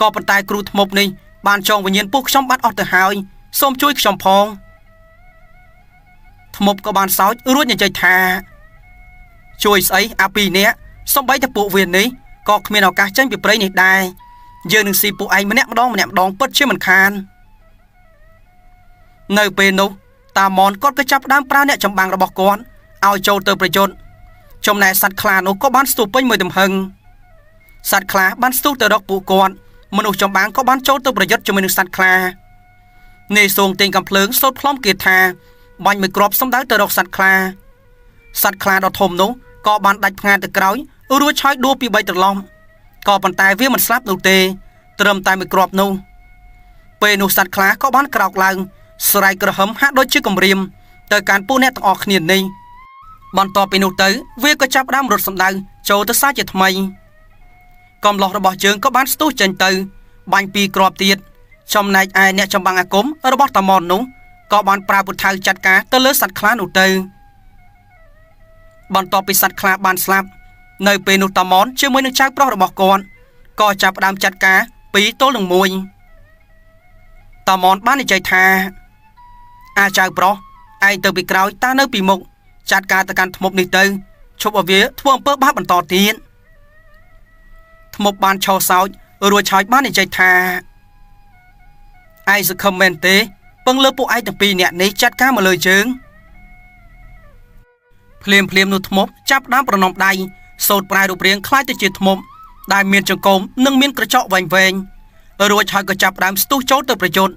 ក៏ប៉ុន្តែគ្រូធ្មប់នេះបានចងវិញ្ញាណពួកខ្ញុំបាត់អស់ទៅហើយសូមជួយខ្ញុំផងធ្មប់ក៏បានសោចរួចនិយាយថាជួយស្អីអាពីរនាក់សំបីតែពួកវានេះក៏គ្មានឱកាសចេញពីព្រៃនេះដែរយើងនឹងស៊ីពួកឯងម្នាក់ម្ដងម្នាក់ម្ដងពិតជាមិនខាននៅពេលនោះតាមនគាត់ក៏ចាប់ផ្ដើមប្រើអ្នកចម្បាំងរបស់គាត់ឲ្យចូលទៅប្រយុទ្ធចំណែកសត្វខ្លានោះក៏បានស្ទុះពេញមួយទំហឹងសត្វខ្លាបានស្ទុះទៅរកពួកគាត់មនុស្សចម្បាំងក៏បានចូលទៅប្រយុទ្ធជាមួយនឹងសត្វខ្លានាយសួងទាញកំភ្លើងសូត្រផ្លុំគេថាបាញ់មួយគ្រាប់សំដៅទៅរកសត្វខ្លាសត្វខ្លាដ៏ធំនោះក៏បានដាច់ផ្ងាទៅក្រោយរួចឆោយដួលពី3ត្រឡប់ក៏ប៉ុន្តែវាមិនស្លាប់នោះទេត្រឹមតែមួយគ្រាប់នោះពេលនោះសត្វខ្លាក៏បានក្រោកឡើងស្រែកក្រហមហាក់ដូចជាគំរាមទៅកាន់ពួកអ្នកទាំងអស់គ្នានេះបន្ទាប់ពីនោះទៅវាក៏ចាប់ផ្ដើមរត់សម្ដៅចូលទៅសាជាថ្មីកំឡោះរបស់យើងក៏បានស្ទុះចេញទៅបាញ់ពីរគ្រាប់ទៀតចំណែកឯអ្នកចម្បាំងអាគមរបស់តាមននោះក៏បានប្រើពូថៅចាត់ការទៅលើសត្វខ្លានោះទៅបន្ទាប់ពីសត្វខ្លាបានស្លាប់នៅពេលនោះតាមនជាមួយនឹងចៅប្រុសរបស់គាត់ក៏ចាប់ផ្ដើមចាត់ការ2ទល់នឹង1តាមនបាននិយាយថាអាចៅប្រុសឯងទៅពីក្រោយតានៅពីមុខចាត់ការទៅកាន់ធ្មប់នេះទៅឈប់ឲ្យវាធ្វើអំពើបាបបន្តទៀតធ្មប់បានឆោសោចរួចឆោចបាននិយាយថាឯងសង្ឃឹមមែនទេពឹងលើពួកឯងទាំងពីរអ្នកនេះចាត់ការមកលើជើងភ្លាមភ្លាមនោះធ្មប់ចាប់ដើមប្រណម្យដៃសូត្រប្រែរូបរាងคล้ายទៅជាធ្មប់ដែលមានចង្កូមនិងមានក្រចកវែងវែងរួចហើយក៏ចាប់ដើមស្ទុះចូលទៅប្រយុទ្ធ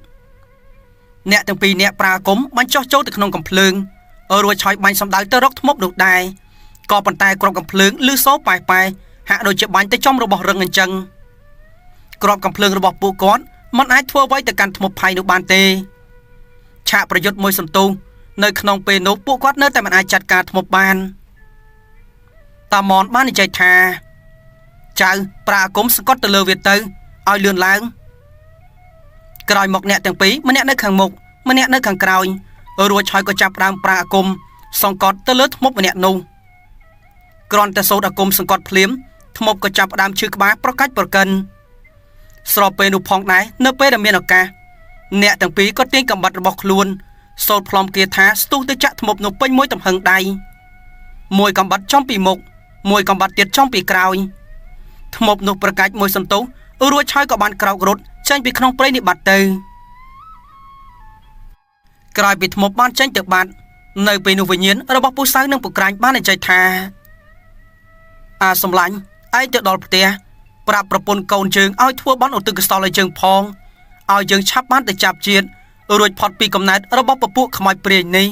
អ្នកទាំងពីរអ្នកប្រាគមបានចោះចូលទៅក្នុងកំភ្លើងរួចហើយបាញ់សម្ដៅទៅរកធ្មប់នោះដែរក៏ប៉ុន្តែគ្រាប់កំភ្លើងលឺសូរប៉ែប៉ែហាក់ដូចជាបាញ់ទៅចំរបស់រឹងអញ្ចឹងគ្រាប់កំភ្លើងរបស់ពួកគាត់មិនអាចធ្វើអ្វីទៅកាន់ធ្មប់ផៃនោះបានទេឆាកប្រយុទ្ធមួយសន្ទុះនៅក្នុងពេលនោះពួកគាត់នៅតែមិនអាចចាត់ការធ្មប់បានតាមនបាននិយាយថាចៅប្រាអាគមសង្កត់ទៅលើវាទៅឲ្យលឿនឡើងក្រោយមកអ្នកទាំងពីរម្នាក់នៅខាងមុខម្នាក់នៅខាងក្រោយរួចហើយក៏ចាប់ផ្ដើមប្រាអាគមសង្កត់ទៅលើធ្មប់ម្នាក់នោះគ្រាន់តែសូត្រអាគមសង្កត់ភ្លាមធ្មប់ក៏ចាប់ផ្ដើមឈឺក្បាលប្រកាច់ប្រកិនស្របពេលនោះផងដែរនៅពេលដែលមានឱកាសអ្នកទាំងពីរក៏ទាញកំបិតរបស់ខ្លួនសូត្រផ្លុំគាថាស្ទុះទៅចាក់ធ្មប់នោះពេញមួយទំហឹងដៃមួយកំបិតចំពីមុខមួយកំបិតទៀតចំពីក្រោយធ្មប់នោះប្រកាច់មួយសន្ទុះរួចហើយក៏បានក្រោករត់ចេញពីក្នុងព្រៃនេះបាត់ទៅក្រោយពីធ្មប់បានចេញទៅបាត់នៅពេលនោះវិញ្ញាណរបស់ពូសៅនិងពូក្រាញ់បាននិយាយថាអាសំឡាញ់ឯងទៅដល់ផ្ទះប្រាប់ប្រពន្ធកូនជើងឲ្យធ្វើបន់ឧទ្ទិសកុសលឲ្យជើងផង ឲ្យយើងឆាប់បានទៅចាប់ជាតិរួចផុតពីកំណែតរបស់ពពួកខ្មោចព្រាយនេះ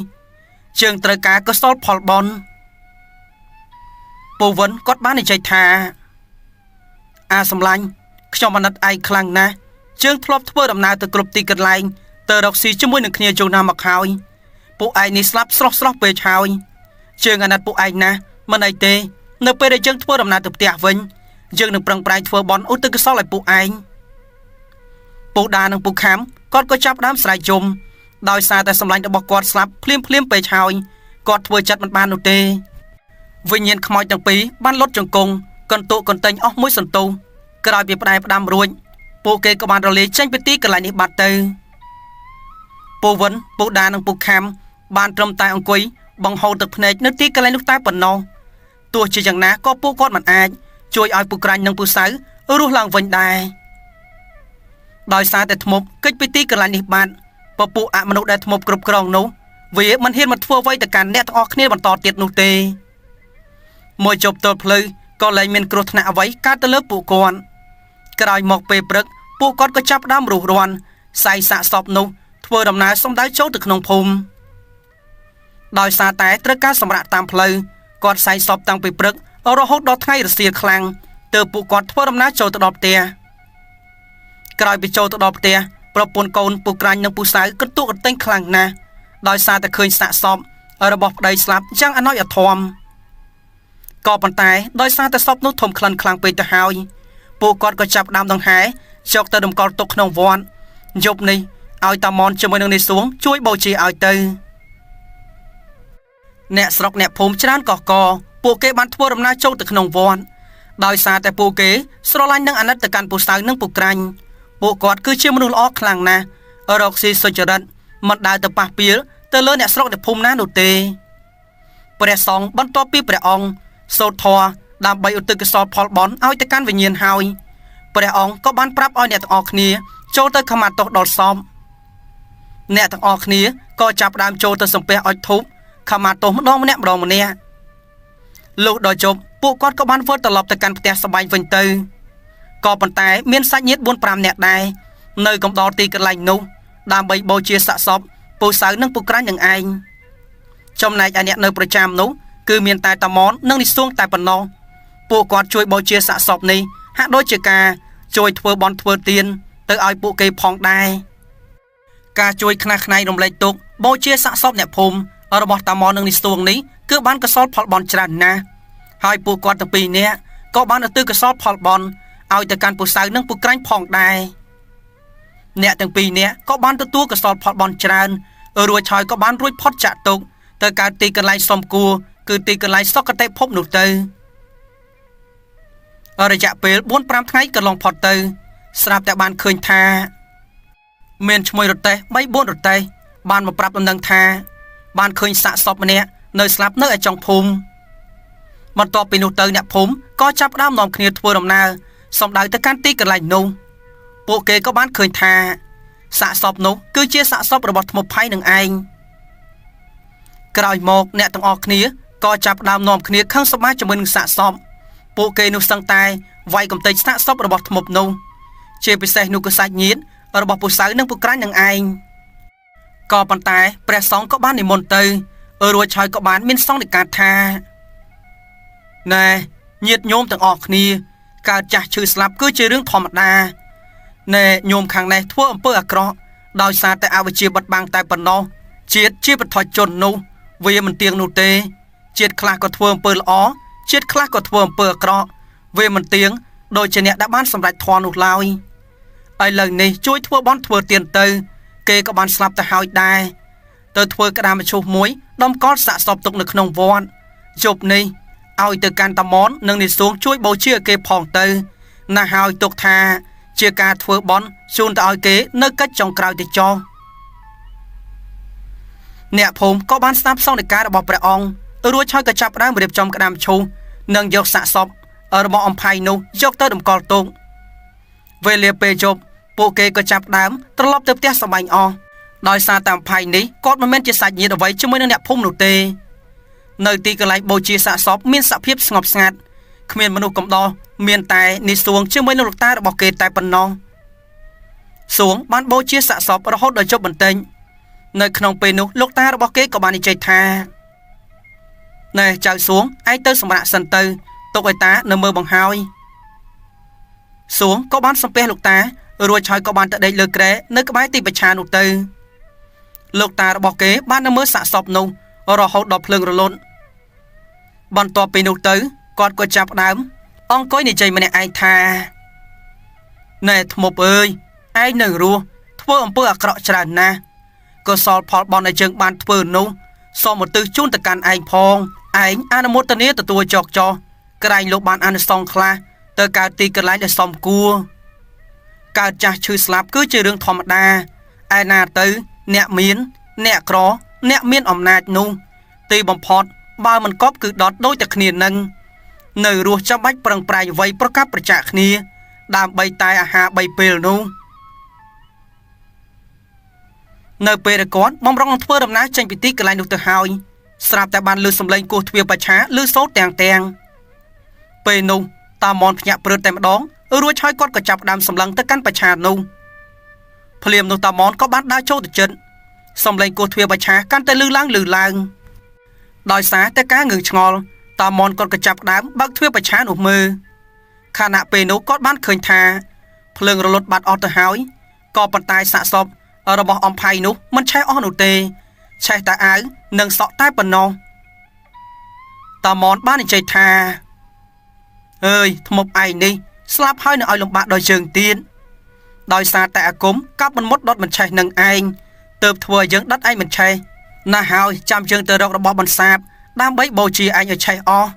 យើងត្រូវការកុសលផលបុណ្យពូវិនគាត់បាននិយាយថាអាសម្លាញ់ខ្ញុំអាណិតឯងខ្លាំងណាស់យើងធ្លាប់ធ្វើដំណើរទៅគ្រប់ទីកន្លែងទៅរកស៊ីជាមួយនឹងគ្នាយូរណាស់មកហើយពួកឯងនេះស្លាប់ស្រស់ស្រស់ពេកហើយយើងអាណិតពួកឯងណាស់មិនអីទេនៅពេលដែលយើងធ្វើដំណើរទៅផ្ទះវិញយើងនឹងប្រឹងប្រែងធ្វើបុណ្យឧទ្ទិសកុសលឲ្យពួកឯងពូដានិងពូខាំគាត់ក៏ចាប់ដើមស្រែកយំដោយសារតែសម្លាញ់របស់គាត់ស្លាប់ភ្លាមភ្លាមពេកហើយគាត់ធ្វើចិត្តមិនបាននោះទេវិញ្ញាណខ្មោចទាំងពីរបានលុតជង្គង់កន្ទុកន្ទែងអស់មួយសន្ទុះក្រោយពីផ្ដែផ្ដាំរួចពួកគេក៏បានរលាយចេញពីទីកន្លែងនេះបាត់ទៅពូវិនពូដានិងពូខាំបានត្រឹមតែអង្គុយបង្ហូរទឹកភ្នែកនៅទីកន្លែងនោះតែប៉ុណ្ណោះទោះជាយ៉ាងណាក៏ពួកគាត់មិនអាចជួយឲ្យពូក្រាញ់និងពូសៅរស់ឡើងវិញដែរដោយសារតែធ្មប់គេចពីទីកន្លែងនេះបាត់ពពួកអមនុស្សដែលធ្មប់គ្រប់គ្រងនោះវាមិនហ៊ានមកធ្វើអ្វីទៅកាន់អ្នកទាំងអស់គ្នាបន្តទៀតនោះទេមួយជប់ទល់ភ្លឺក៏លែងមានគ្រោះថ្នាក់អ្វីកើតទៅលើពួកគាត់ក្រោយមកពេលព្រឹកពួកគាត់ក៏ចាប់ផ្ដើមរុះរាន់សែងសាកសពនោះធ្វើដំណើរសំដៅចូលទៅក្នុងភូមិដោយសារតែត្រូវការសម្រាកតាមផ្លូវគាត់សែងសពតាំងពីព្រឹករហូតដល់ថ្ងៃរសៀលខ្លាំងទើបពួកគាត់ធ្វើដំណើរចូលទៅដល់ផ្ទះក្រោយពីចូលទៅដល់ផ្ទះប្រពន្ធកូនពូក្រាញ់និងពូសៅកន្ទុកកន្ទែងខ្លាំងណាស់ដោយសារតែឃើញសាកសពរបស់ប្តីស្លាប់យ៉ាងអណោចអធមក៏ប៉ុន្តែដោយសារតែសពនោះធំក្លិនខ្លាំងពេកទៅហើយពួកគាត់ក៏ចាប់ដើមដង្ហែយកទៅតម្កល់ទុកក្នុងវត្តយប់នេះឲ្យតាមនជាមួយនឹងនាយសួងជួយបូជាឲ្យទៅអ្នកស្រុកអ្នកភូមិច្រើនកកពួកគេបានធ្វើដំណើរចូលទៅក្នុងវត្តដោយសារតែពួកគេស្រឡាញ់និងអាណិតទៅកាន់ពូសៅនិងពូក្រាញ់ពួកគាត់គឺជាមនុស្សល្អខ្លាំងណាស់រកស៊ីសុចរិតមិនដែលទៅប៉ះពាល់ទៅលើអ្នកស្រុកអ្នកភូមិណានោះទេព្រះសង្ឃបន្ទាប់ពីព្រះអង្គសូត្រធម៌ដើម្បីឧទ្ទិសកុសលផលបុណ្យឲ្យទៅកាន់វិញ្ញាណហើយព្រះអង្គក៏បានប្រាប់ឲ្យអ្នកទាំងអស់គ្នាចូលទៅខមាទោសដល់សពអ្នកទាំងអស់គ្នាក៏ចាប់ផ្ដើមចូលទៅសំពះអុជធូបខមាទោសម្ដងម្នាក់ម្ដងម្នាក់លុះដល់ជប់ពួកគាត់ក៏បានវិលត្រឡប់ទៅកាន់ផ្ទះសម្បែងវិញទៅក៏ប៉ុន្តែមានសាច់ញាតិ 4-5 នាក់ដែរនៅកំដរទីកន្លែងនោះដើម្បីបូជាសាកសពពូសៅនិងពូក្រាញ់នឹងឯងចំណែកឯអ្នកនៅប្រចាំនោះគឺមានតែតាមននិងនិសួងតែប៉ុណ្ណោះពួកគាត់ជួយបូជាសាកសពនេះហាក់ដូចជាការជួយធ្វើបន់ធ្វើទានទៅឲ្យពួកគេផងដែរការជួយខ្នះខ្នែងរំលែកទុក្ខបូជាសាកសពអ្នកភូមិរបស់តាមននិងនិសួងនេះគឺបានកុសលផលបុណ្យច្រើនណាស់ហើយពួកគាត់ទាំងពីរនាក់ក៏បានឧទ្ទិសកុសលផលបុណ្យឲ្យទៅកាន់ពូសៅនិងពូក្រាញ់ផងដែរអ្នកទាំងពីរនាក់ក៏បានទទួលកុសលផលបុណ្យច្រើនរួចហើយក៏បានរួចផុតចាកទុក្ខទៅកើតទីកន្លែងសំគួរគឺទីកន្លែងសុគតិភពនោះទៅរយៈពេល 4-5 ថ្ងៃកន្លងផុតទៅស្រាប់តែបានឃើញថាមានឈ្មោះរទេះ 3-4 រទេះបានមកប្រាប់ដំណឹងថាបានឃើញសាកសពម្នាក់នៅស្លាប់នៅឯចុងភូមិបន្ទាប់ពីនោះទៅអ្នកភូមិក៏ចាប់ផ្ដើមនាំគ្នាធ្វើដំណើរសំដៅទៅកាន់ទីកន្លែងនោះពួកគេក៏បានឃើញថាសាកសពនោះគឺជាសាកសពរបស់ធ្មប់ផៃនឹងឯងក្រោយមកអ្នកទាំងអស់គ្នាក៏ចាប់ផ្ដើមនាំគ្នាខឹងសម្បាជាមួយនឹងសាកសពពួកគេនោះសឹងតែវាយកំទេចសាកសពរបស់ធ្មប់នោះជាពិសេសនោះគឺសាច់ញាតិរបស់ពូសៅនិងពូក្រាញ់នឹងឯងក៏ប៉ុន្តែព្រះសង្ឃក៏បាននិមន្តទៅរួចហើយក៏បានមានសង្ឃនិកាថាណែញាតិញោមទាំងអស់គ្នាកើតចាស់ឈឺស្លាប់គឺជារឿងធម្មតាណែញោមខាងនេះធ្វើអំពើអាក្រក់ដោយសារតែអវិជ្ជាបិទបាំងតែប៉ុណ្ណោះជាតិជាបឋមជននោះវាមិនទៀងនោះទេជាតិខ្លះក៏ធ្វើអំពើល្អជាតិខ្លះក៏ធ្វើអំពើអាក្រក់វាមិនទៀងដូចជាអ្នកដែលបានសម្រេចធម៌នោះឡើយឥឡូវនេះជួយធ្វើបន់ធ្វើទានទៅគេក៏បានស្លាប់ទៅហើយដែរទៅធ្វើក្តារមឈូសមួយដំកល់សាកសពទុកនៅក្នុងវត្តយប់នេះឲ្យទៅកាន់តាមននិងនិសួងជួយបូជាគេផងទៅណាស់ហើយទុកថាជាការធ្វើបន់ជូនទៅឲ្យគេនៅកិច្ចចុងក្រោយទៅចោះអ្នកភូមិក៏បានស្ដាប់សង្ឃនិការបស់ព្រះអង្គរួចហើយក៏ចាប់ផ្ដើមរៀបចំក្តារមឈូសនិងយកសាកសពរបស់អំផៃនោះយកទៅតម្កល់ទុកវេលាពេលយប់ពួកគេក៏ចាប់ដើមត្រឡប់ទៅផ្ទះសម្បែងអស់ដោយសារតែអំផៃនេះគាត់មិនមែនជាសាច់ញាតិអ្វីជាមួយនឹងអ្នកភូមិនោះទេនៅទីកន្លែងបូជាសាកសពមានសភាពស្ងប់ស្ងាត់គ្មានមនុស្សកំដរមានតែនិសួងជាមួយនឹងលោកតារបស់គេតែប៉ុណ្ណោះ សួងបានបូជាសាកសពរហូតដល់ជប់បន្តិចនៅក្នុងពេលនោះលោកតារបស់គេក៏បាននិយាយថាណែចៅសួងឯងទៅសម្រាកសិនទៅទុកឲ្យតានៅមើលបង្ហើយសួងក៏បានសំពះលោកតារួចហើយក៏បានទៅដេកលើគ្រែនៅក្បែរទីប្រឆានោះទៅលោកតារបស់គេបាននៅមើលសាកសពនោះរហូតដល់ភ្លើងរលត់បន្ទាប់ពីនោះទៅគាត់ក៏ចាប់ដើមអង្គុយនិយាយម្នាក់ឯងថាណែធ្មប់អើយឯងនៅរស់ធ្វើអំពើអាក្រក់ច្រើនណាស់កុសលផលបុណ្យដែលយើងបានធ្វើនោះសូមឧទ្ទិសជូនទៅកាន់ឯងផងឯងអនុមោទនាទទួលចោកចោះក្រែងលោកបានអានិសង្សខ្លះទៅកើតទីកន្លែងដែលសមគួរកើតចាស់ឈឺស្លាប់គឺជារឿងធម្មតាឯណាទៅអ្នកមានអ្នកក្រអ្នកមានអំណាចនោះទីបំផុតបើមិនកប់គឺដុតដូចតែគ្នានឹងនៅរស់ចាំបាច់ប្រឹងប្រែងអ្វីប្រកាប់ប្រចាក់គ្នាដើម្បីតែអាហារ3ពេលនោះនៅពេលដែលគាត់បំរុងនឹងធ្វើដំណើរចេញពីទីកន្លែងនោះទៅហើយស្រាប់តែបានលឺសំឡេងគោះទ្វារបច្ឆាលឺសូរទាំងទាំងពេលនោះតាមនភ្ញាក់ព្រឺតតែម្ដងរួចហើយគាត់ក៏ចាប់ដើមសម្លឹងទៅកាន់បច្ឆានោះភ្លាមនោះតាមនក៏បានដើរចូលទៅជិតសំឡេងគោះទ្វារបច្ឆាកាន់តែលឺឡើងលឺឡើងដោយសារតែការងឿងឆ្ងល់តាមនគាត់ក៏ចាប់ដើមបើកទ្វារបច្ឆានោះមើលខណៈពេលនោះគាត់បានឃើញថាភ្លើងរលត់បាត់អស់ទៅហើយក៏ប៉ុន្តែសាកសពរបស់អំផៃនោះមិនឆេះអស់នោះទេឆេះតែអាវនិងសក់តែប៉ុណ្ណោះតាមនបាននិយាយថាអើយធ្មប់ឯងនេះស្លាប់ហើយនៅឲ្យលំបាកដល់យើងទៀតដោយសារតែអាគមកាប់មិនមុតដុតមិនឆេះនឹងឯងទើបធ្វើឲ្យយើងដុតឯងមិនឆេះណាស់ហើយចាំយើងទៅរករបស់បន្សាបដើម្បីបូជាឯងឲ្យឆេះអស់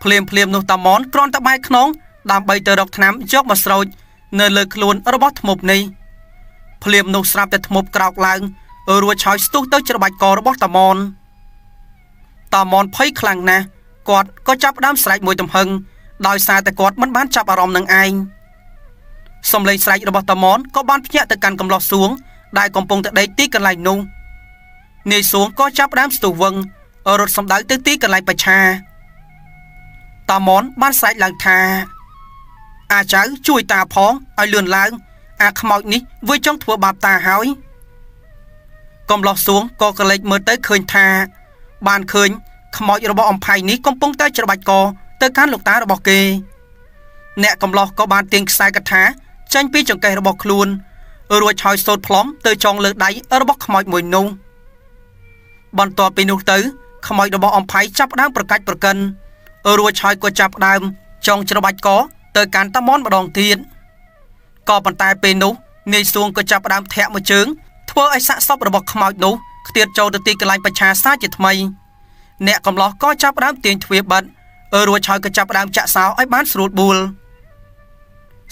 ភ្លាមភ្លាមនោះតាមនគ្រាន់តែបែកខ្នងដើម្បីទៅរកថ្នាំយកមកស្រោចនៅលើខ្លួនរបស់ធ្មប់នេះភ្លាមនោះស្រាប់តែធ្មប់ក្រោកឡើងរួចហើយស្ទុះទៅច្របាច់ករបស់តាមនតាមនភ័យខ្លាំងណាស់គាត់ក៏ចាប់ដើមស្រែកមួយទំហឹងដោយសារតែគាត់មិនបានចាប់អារម្មណ៍នឹងឯងសំឡេងស្រែករបស់តាមនក៏បានភ្ញាក់ទៅកាន់កំឡោះសួងដែលកំពុងតែដេកទីកន្លែងនោះនាយសួងក៏ចាប់ដើមស្ទុះវឹងរត់សម្ដៅទៅទីកន្លែងបច្ឆាតាមនបានស្រែកឡើងថាអាចៅជួយតាផងឲ្យលឿនឡើងអាខ្មោចនេះវាចង់ធ្វើបាបតាហើយកំឡោះសួងក៏ក្រឡេកមើលទៅឃើញថាបានឃើញខ្មោចរបស់អំផៃនេះកំពុងតែច្របាច់កទៅកាន់លោកតារបស់គេអ្នកកំឡោះក៏បានទាញខ្សែកថាចេញពីចង្កេះរបស់ខ្លួនរួចហើយសូត្រផ្លុំទៅចងលើដៃរបស់ខ្មោចមួយនោះបន្ទាប់ពីនោះទៅខ្មោចរបស់អំផៃចាប់ដើមប្រកាច់ប្រកិនរួចហើយក៏ចាប់ដើមចងច្របាច់កទៅកាន់តាមនម្ដងទៀតក៏ប៉ុន្តែពេលនោះនាយសួងក៏ចាប់ដើមធាក់មួយជើងធ្វើឲ្យសាកសពរបស់ខ្មោចនោះខ្ទាតចូលទៅទីកន្លែងបច្ឆាសាជាថ្មីអ្នកកំឡោះក៏ចាប់ដើមទាញទ្វារបិទរួចហើយក៏ចាប់ដើមចាក់សោឲ្យបានស្រួលបួល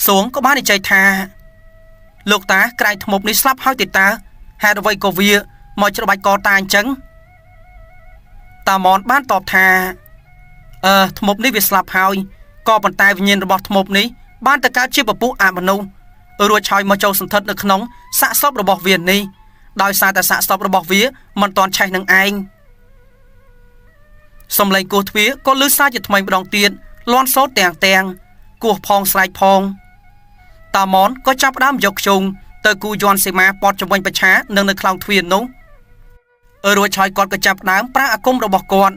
សួងក៏បាននិយាយថាលោកតាក្រែងធ្មប់នេះស្លាប់ហើយទេតើហេតុអ្វីក៏វាមកច្របាច់កតាអញ្ចឹងតាមនបានតបថាធ្មប់នេះវាស្លាប់ហើយក៏ប៉ុន្តែវិញ្ញាណរបស់ធ្មប់នេះបានទៅកើតជាពពុះអមនុស្សរួចហើយមកចូលសន្ធិដ្ឋនៅក្នុងសាកសពរបស់វានេះដោយសារតែសាកសពរបស់វាមិនទាន់ឆេះនឹងឯងសំឡេងគោះទ្វារក៏លឺសារជាថ្មីម្ដងទៀតលាន់សូត្រទាំងទាំងគោះផងស្រែកផងតាមនក៏ចាប់ដើមយកខ្ជុងទៅគូយន់សីមាពតជំវិញបច្ឆានិងនៅខ្លោងទ្វារនោះរួចហើយគាត់ក៏ចាប់ដើមប្រើអាគមរបស់គាត់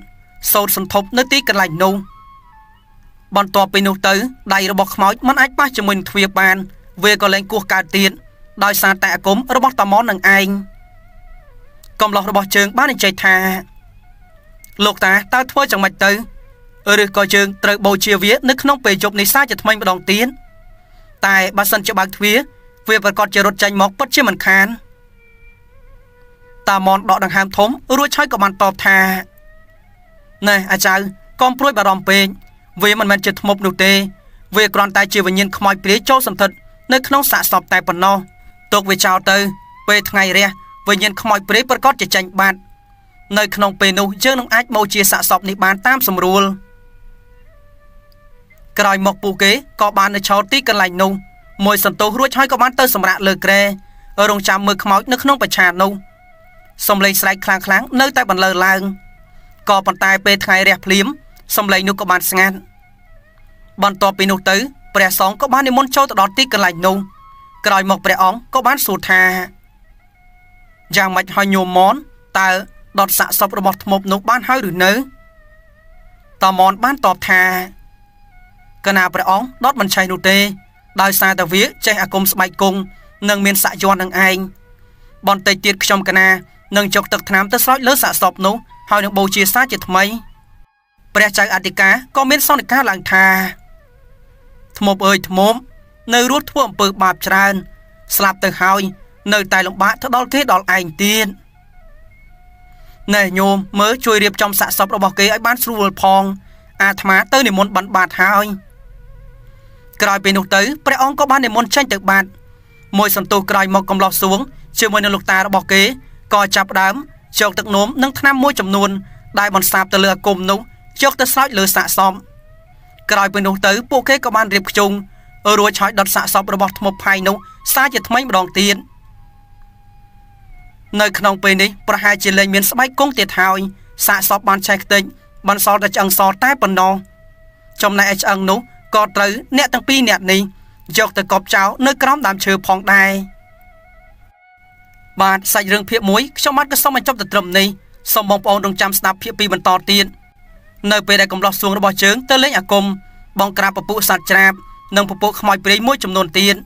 សូត្រសន្ធប់នៅទីកន្លែងនោះបន្ទាប់ពីនោះទៅដៃរបស់ខ្មោចមិនអាចប៉ះជាមួយនឹងទ្វារបានវាក៏លែងគោះកើតទៀតដោយសារតែអាគមរបស់តាមននឹងឯងកំឡោះរបស់ជើងបាននិយាយថាលោកតាតើធ្វើយ៉ាងម៉េចទៅឬក៏យើងត្រូវបូជាវានៅក្នុងពេលយប់នេះសារជាថ្មីម្ដងទៀតតែបើសិនជាបើកទ្វារវាប្រកាសជារត់ចេញមកពិតជាមិនខានតាមនដកដង្ហើមធំរួចហើយក៏បានតបថាណែអាចៅកុំព្រួយបារម្ភពេកវាមិនមែនជាធ្មប់នោះទេវាគ្រាន់តែជាវិញ្ញាណខ្មោចព្រាយចូលសន្ធិដ្ឋនៅក្នុងសាកសពតែប៉ុណ្ណោះទុកវាចោលទៅពេលថ្ងៃរះវិញ្ញាណខ្មោចព្រាយប្រកាសជាចេញបាត់នៅក្នុងពេលនោះយើងនឹងអាចបូជាសាកសពនេះបានតាមសម្រួលក្រោយមកពួកគេក៏បាននៅឆោតទីកន្លែងនោះមួយសន្ទុះរួចហើយក៏បានទៅសម្រាកលើគ្រែរងចាំមើលខ្មោចនៅក្នុងបច្ឆានោះសំឡេងស្រែកខ្លាំងៗនៅតែបន្លឺឡើងក៏ប៉ុន្តែពេលថ្ងៃរះភ្លាមសំឡេងនោះក៏បានស្ងាត់បន្ទាប់ពីនោះទៅព្រះសង្ឃក៏បាននិមន្តចូលទៅដល់ទីកន្លែងនោះ ក្រោយមកព្រះអង្គក៏បានសួរថាយ៉ាងម៉េចហើយញោមមនតើដុតសាកសពរបស់ធ្មប់នោះបានហើយឬនៅតាមនបានតបថាកណាព្រះអង្គដុតមិនឆេះនោះទេដោយសារតែវាចេះអាគមស្បែកគង់និងមានស័កយ័ន្តនឹងឯងបន្តិចទៀតខ្ញុំកណានឹងយកទឹកថ្នាំទៅស្រោចលើសាកសពនោះហើយនឹងបូជាសាជាថ្មីព្រះចៅអធិការក៏មានសន្និការឡើងថាធ្មប់អើយធ្មប់នៅរស់ធ្វើអំពើបាបច្រើនស្លាប់ទៅហើយនៅតែលំបាកទៅដល់គេដល់ឯងទៀតណែញោមមើលជួយរៀបចំសាកសពរបស់គេឲ្យបានស្រួលផងអាត្មាទៅនិមន្តបិណ្ឌបាតហើយក្រោយពេលនោះទៅព្រះអង្គក៏បាននិមន្តចេញទៅបាតមួយសន្ទុះក្រោយមកកំឡោះសួងជាមួយនឹងលោកតារបស់គេក៏ចាប់ដើមយកទឹកនោមនិងថ្នាំមួយចំនួនដែលបន្សាបទៅលើអាគមនោះយកទៅស្រោចលើសាកសពក្រោយពេលនោះទៅពួកគេក៏បានរៀបខ្ជុងរួចហើយដុតសាកសពរបស់ធ្មប់ផៃនោះសាជាថ្មីម្ដងទៀតនៅក្នុងពេលនេះប្រហែលជាលែងមានស្បែកគង់ទៀតហើយសាកសពបានឆេះខ្ទេចបន្សល់តែឆ្អឹងសតែប៉ុណ្ណោះចំណែកឯឆ្អឹងនោះក៏ត្រូវអ្នកទាំងពីរអ្នកនេះយកទៅកប់ចោលនៅក្រោមដើមឈើផងដែរបាទសាច់រឿងភាគ1ខ្ញុំបាទក៏សូមបញ្ចប់ទៅត្រឹមនេះសូមបងប្អូនរងចាំស្ដាប់ភាគ2បន្តទៀតនៅពេលដែលកំឡោះសួងរបស់ជើងទៅលេងអាគមបងក្រាបពពួកសត្វច្រាបនិងពពួកខ្មោចព្រាយមួយចំនួនទៀត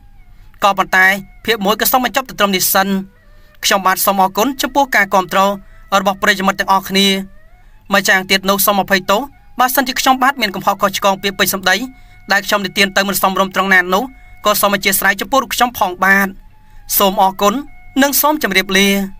ក៏ប៉ុន្តែភាគ1ក៏សូមបញ្ចប់ទៅត្រឹមនេះសិនខ្ញុំបាទសូមអរគុណចំពោះការគាំទ្ររបស់ប្រិយមិត្តទាំងអស់គ្នាម្ចាស់ទៀតនោះសូមអភ័យទោសបើសិនជាខ្ញុំបាទមានកំហុសខុសឆ្គងពាក្យពេចន៍សម្ដីដែលខ្ញុំនិទានទៅមិនសមរម្យត្រង់ណានោះក៏សូមអធ្យាស្រ័យចំពោះខ្ញុំផងបាទសូមអរគុណនិងសូមជម្រាបលា។